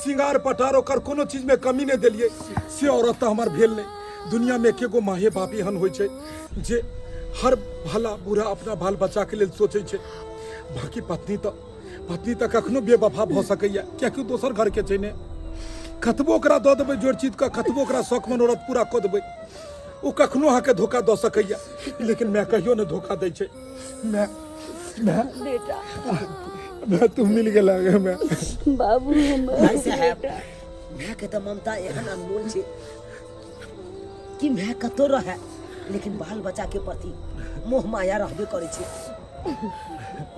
[SPEAKER 5] श्रृंगार पटार ओकर कोनो चीज में कमी नहि देलियै, से औरत तऽ हमर भेल नहि। दुनिया में एके गो माहे बाप एहन होइ छै जे हर भला बुरा अपना बाल बच्चा के लेल सोचै छै। बाकी पत्नी तऽ कखनो बेवफा भऽ सकैया, कियाकि ओ दोसर घर के छै ने। कतबो ओकरा दऽ देबै जोड़ चीज के, कतबो ओकरा शौक मनोरथ पूरा कऽ देबै, ओ कखनो अहाँके धोखा दऽ सकैया। लेकिन माय कहियो नहि धोखा दै छै। माय, माय।
[SPEAKER 4] बेटा।
[SPEAKER 5] माय, तू मिल गेला गे माय।
[SPEAKER 4] बाबू हमर।
[SPEAKER 1] भाई साहब।
[SPEAKER 4] बेटा।
[SPEAKER 1] मायके तऽ ममता एहन अनमोल छै कि माय कतौ रहै लेकिन बाल बच्चाके प्रति मोह माया रहबे करै छै।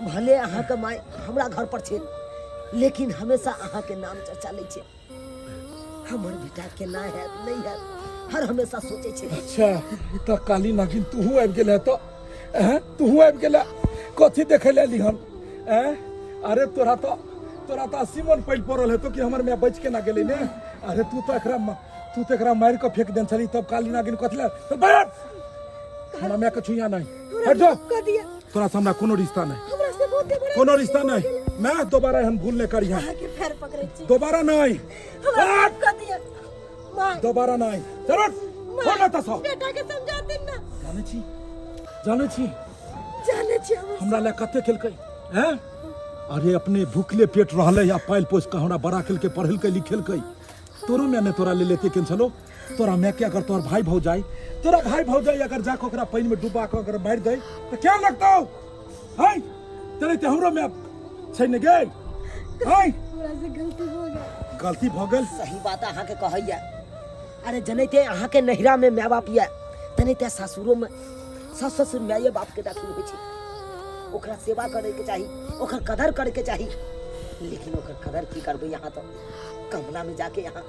[SPEAKER 1] भले अहाँके माय हमरा घर पर छै लेकिन हमेशा अहाँके नाम चर्चा लै छै। हमर बेटा केना हैत नहि हैत हर हमेशा सोचै छै।
[SPEAKER 5] अच्छा तऽ काली नागिन तूहू आबि गेल है तऽ हैं तूहू आबि गेल कथी देखै लए एली हन? हैं अरे तोरा तऽ 80 मन पैल पड़ल हेतो कि हमर माय बचि केना गेलै ने। अरे तू तऽ एकरा तू तऽ एकरा मारि कऽ फेंक देने छली तब काली नागिन कथी लए? चल बैठ, हमरा माय के छुइया नहीं, हट जो। तोरा से हमरा कोनो रिश्ता नहीं, कोनो रिश्ता नहीं। मैं दोबारा एहन भूल नहीं करी। दोबारा नहीं, दोबारा नहीं। चलो फोन एतऽ सँ।
[SPEAKER 3] बेटा के समझा दिन ना।
[SPEAKER 5] जानै छी, जानै छी,
[SPEAKER 3] जानै छी
[SPEAKER 5] हमरा लए कते केलकै हैं? अरे अपने भूखले पेट रहलै आ पालि पोसि कऽ हमरा बड़ा केलकै, पढ़ेलकै लिखेलकै। तोरो माय ने तोरा ले लेते केन छलो? तोरा माय के अगर तोहर भाई भौजाई, तोरा भाई भौजाई अगर जाके ओकरा पानि में डुबा कऽ अगर मारि दै तऽ क्या लगतौ? है तेनाहिते हमरो माय छै ने गे। है
[SPEAKER 4] हमरा से गलती हो गेल,
[SPEAKER 5] गलती भऽ गेल।
[SPEAKER 1] सही बात अहाँके कहैया। अरे जनैते अहाँके नैहरा में माय बाप यऽ तेनाहिते सासुरो में सास ससुर माये बाप के दाखिल होइ छै। ओकरा सेवा करैके चाही, ओकर कदर करैके चाही, लेकिन ओकर कदर की करबै? यहाँ तऽ कमला में जाके यहाँ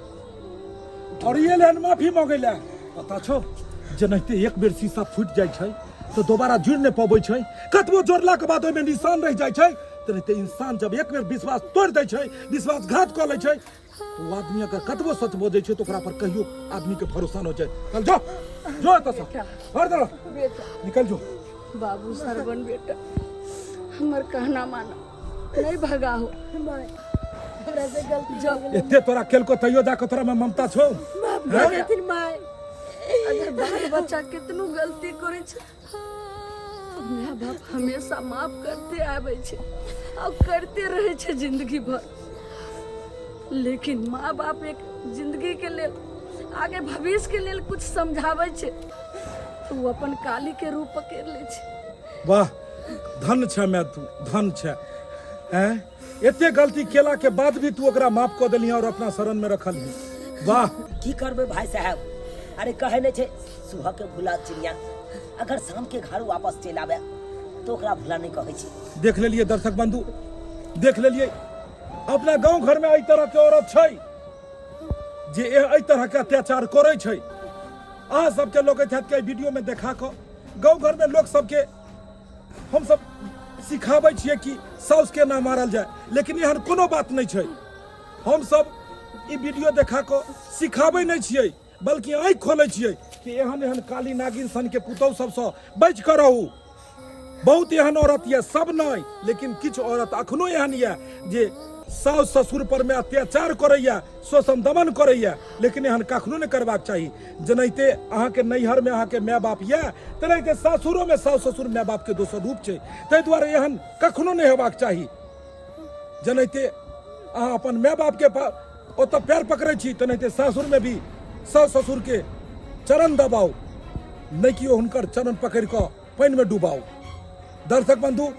[SPEAKER 5] और ये लेन माफी मांगे ले। पता छौ जेनाहिते एक बेर शीशा फूटि जाइ छै तऽ दोबारा जुड़ि नहि पबै छै, कतबो जोड़लाके बाद ओहिमे निशान रहि जाइ छै। तेनाहिते इंसान जब एक बेर विश्वास तोड़ि दै छै, विश्वासघात कऽ लै छै, तऽ ओ आदमी अगर कतबो सच बजै छै तऽ ओकरा पर कहियो आदमीके भरोसा नहि होइ छै। चल जो, जो एतऽसँ, हर तरफ निकल जो।
[SPEAKER 4] बाबू सरवन बेटा, हमर कहना मानो, नहीं भगाहो।
[SPEAKER 3] हमरा से गलती हो गेल।
[SPEAKER 5] एते तोरा केलको तैयो जाके तोरा में ममता छौ?
[SPEAKER 3] माफ कर देथिन माय।
[SPEAKER 4] अगर बाल बच्चा कितनो गलती करे छै माय बाप हमेशा माफ करते आबै छै और करते रहे छै जिंदगी भर, लेकिन माँ बाप एक जिंदगी के लेल आगे भविष्य के लेल कुछ समझाबै छै तो वो अपन काली के रूप पकड़ लै छै।
[SPEAKER 5] वाह, धन छै मैं, तू धन छै। हैं एते गलती केला के बाद भी तू ओकरा माफ कऽ देली और अपना शरण में रखलही, वाह।
[SPEAKER 1] की करबै भाई साहब, अरे कहे नहीं छै सुबह के भूला चिड़िया अगर शाम के घर वापस चलि आवे तो ओकरा भूला नहीं कहै छै।
[SPEAKER 5] देख लेलिए दर्शक बंधु, देख लेलिए अपना गांव घर में एहि तरह के औरत छै जे एहि तरह के अत्याचार करै छै। अहाँ सबके लोग हैत कि एहि वीडियो में देखा कऽ गांव घर में लोग सबके हम सब सिखाबै छियै कि साउस के ना मारल जाय, लेकिन एहन कोनो बात नहीं छै। हम सब ई वीडियो देखा कऽ सिखाबै नहीं छियै, बल्कि आँखि खोलै छियै कि एहन एहन काली नागिन सन के पुतहु सबसँ बचि कऽ रहू। बहुत एहन औरत यऽ, सब नहीं, लेकिन किछु औरत अखनो एहन यऽ जे साउस ससुर पर में अत्याचार करैया, शोषण दमन करैया, लेकिन एहन कखनो नहीं करबाक चाही। जेनाहिते अहाँके नैहर में अहाँके माय बाप यऽ तेनाहिते सासुरो में साउस ससुर माय बाप के दोसर रूप छै, ताहि दुआरे एहन कखनो नहीं हेबाक चाही। जेनाहिते अहाँ अपन माय बाप के ओतऽ पैर पकड़ै छी तेनाहिते सासुर में भी साउस ससुर के चरण दबाउ, नहि कि हुनकर चरण पकड़ि कऽ पानि में डुबाउ। दर्शक बंधु,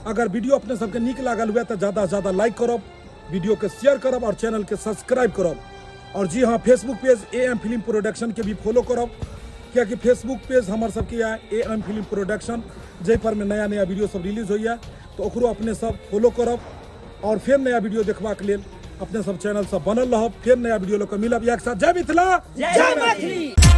[SPEAKER 5] अगर वीडियो अपने सबके नीक लागल हुए तो ज़्यादा से ज़्यादा लाइक करब, वीडियो के शेयर करब और चैनल के सब्सक्राइब करब। और जी हाँ, Facebook page A M film production के भी फॉलो करब, कियाकि फेसबुक पेज हमर सबके यऽ ए एम फिल्म प्रोडक्शन, जाहि पर में नया नया वीडियो सब रिलीज होइए, तो ओकरो अपने सब फॉलो करब। और फिर नया वीडियो देखबाक लेल अपने सब चैनल सब बनल रहब। फिर नया वीडियो लऽ कऽ मिलब एक साथ। जय मिथिला,
[SPEAKER 1] जय मैथिली।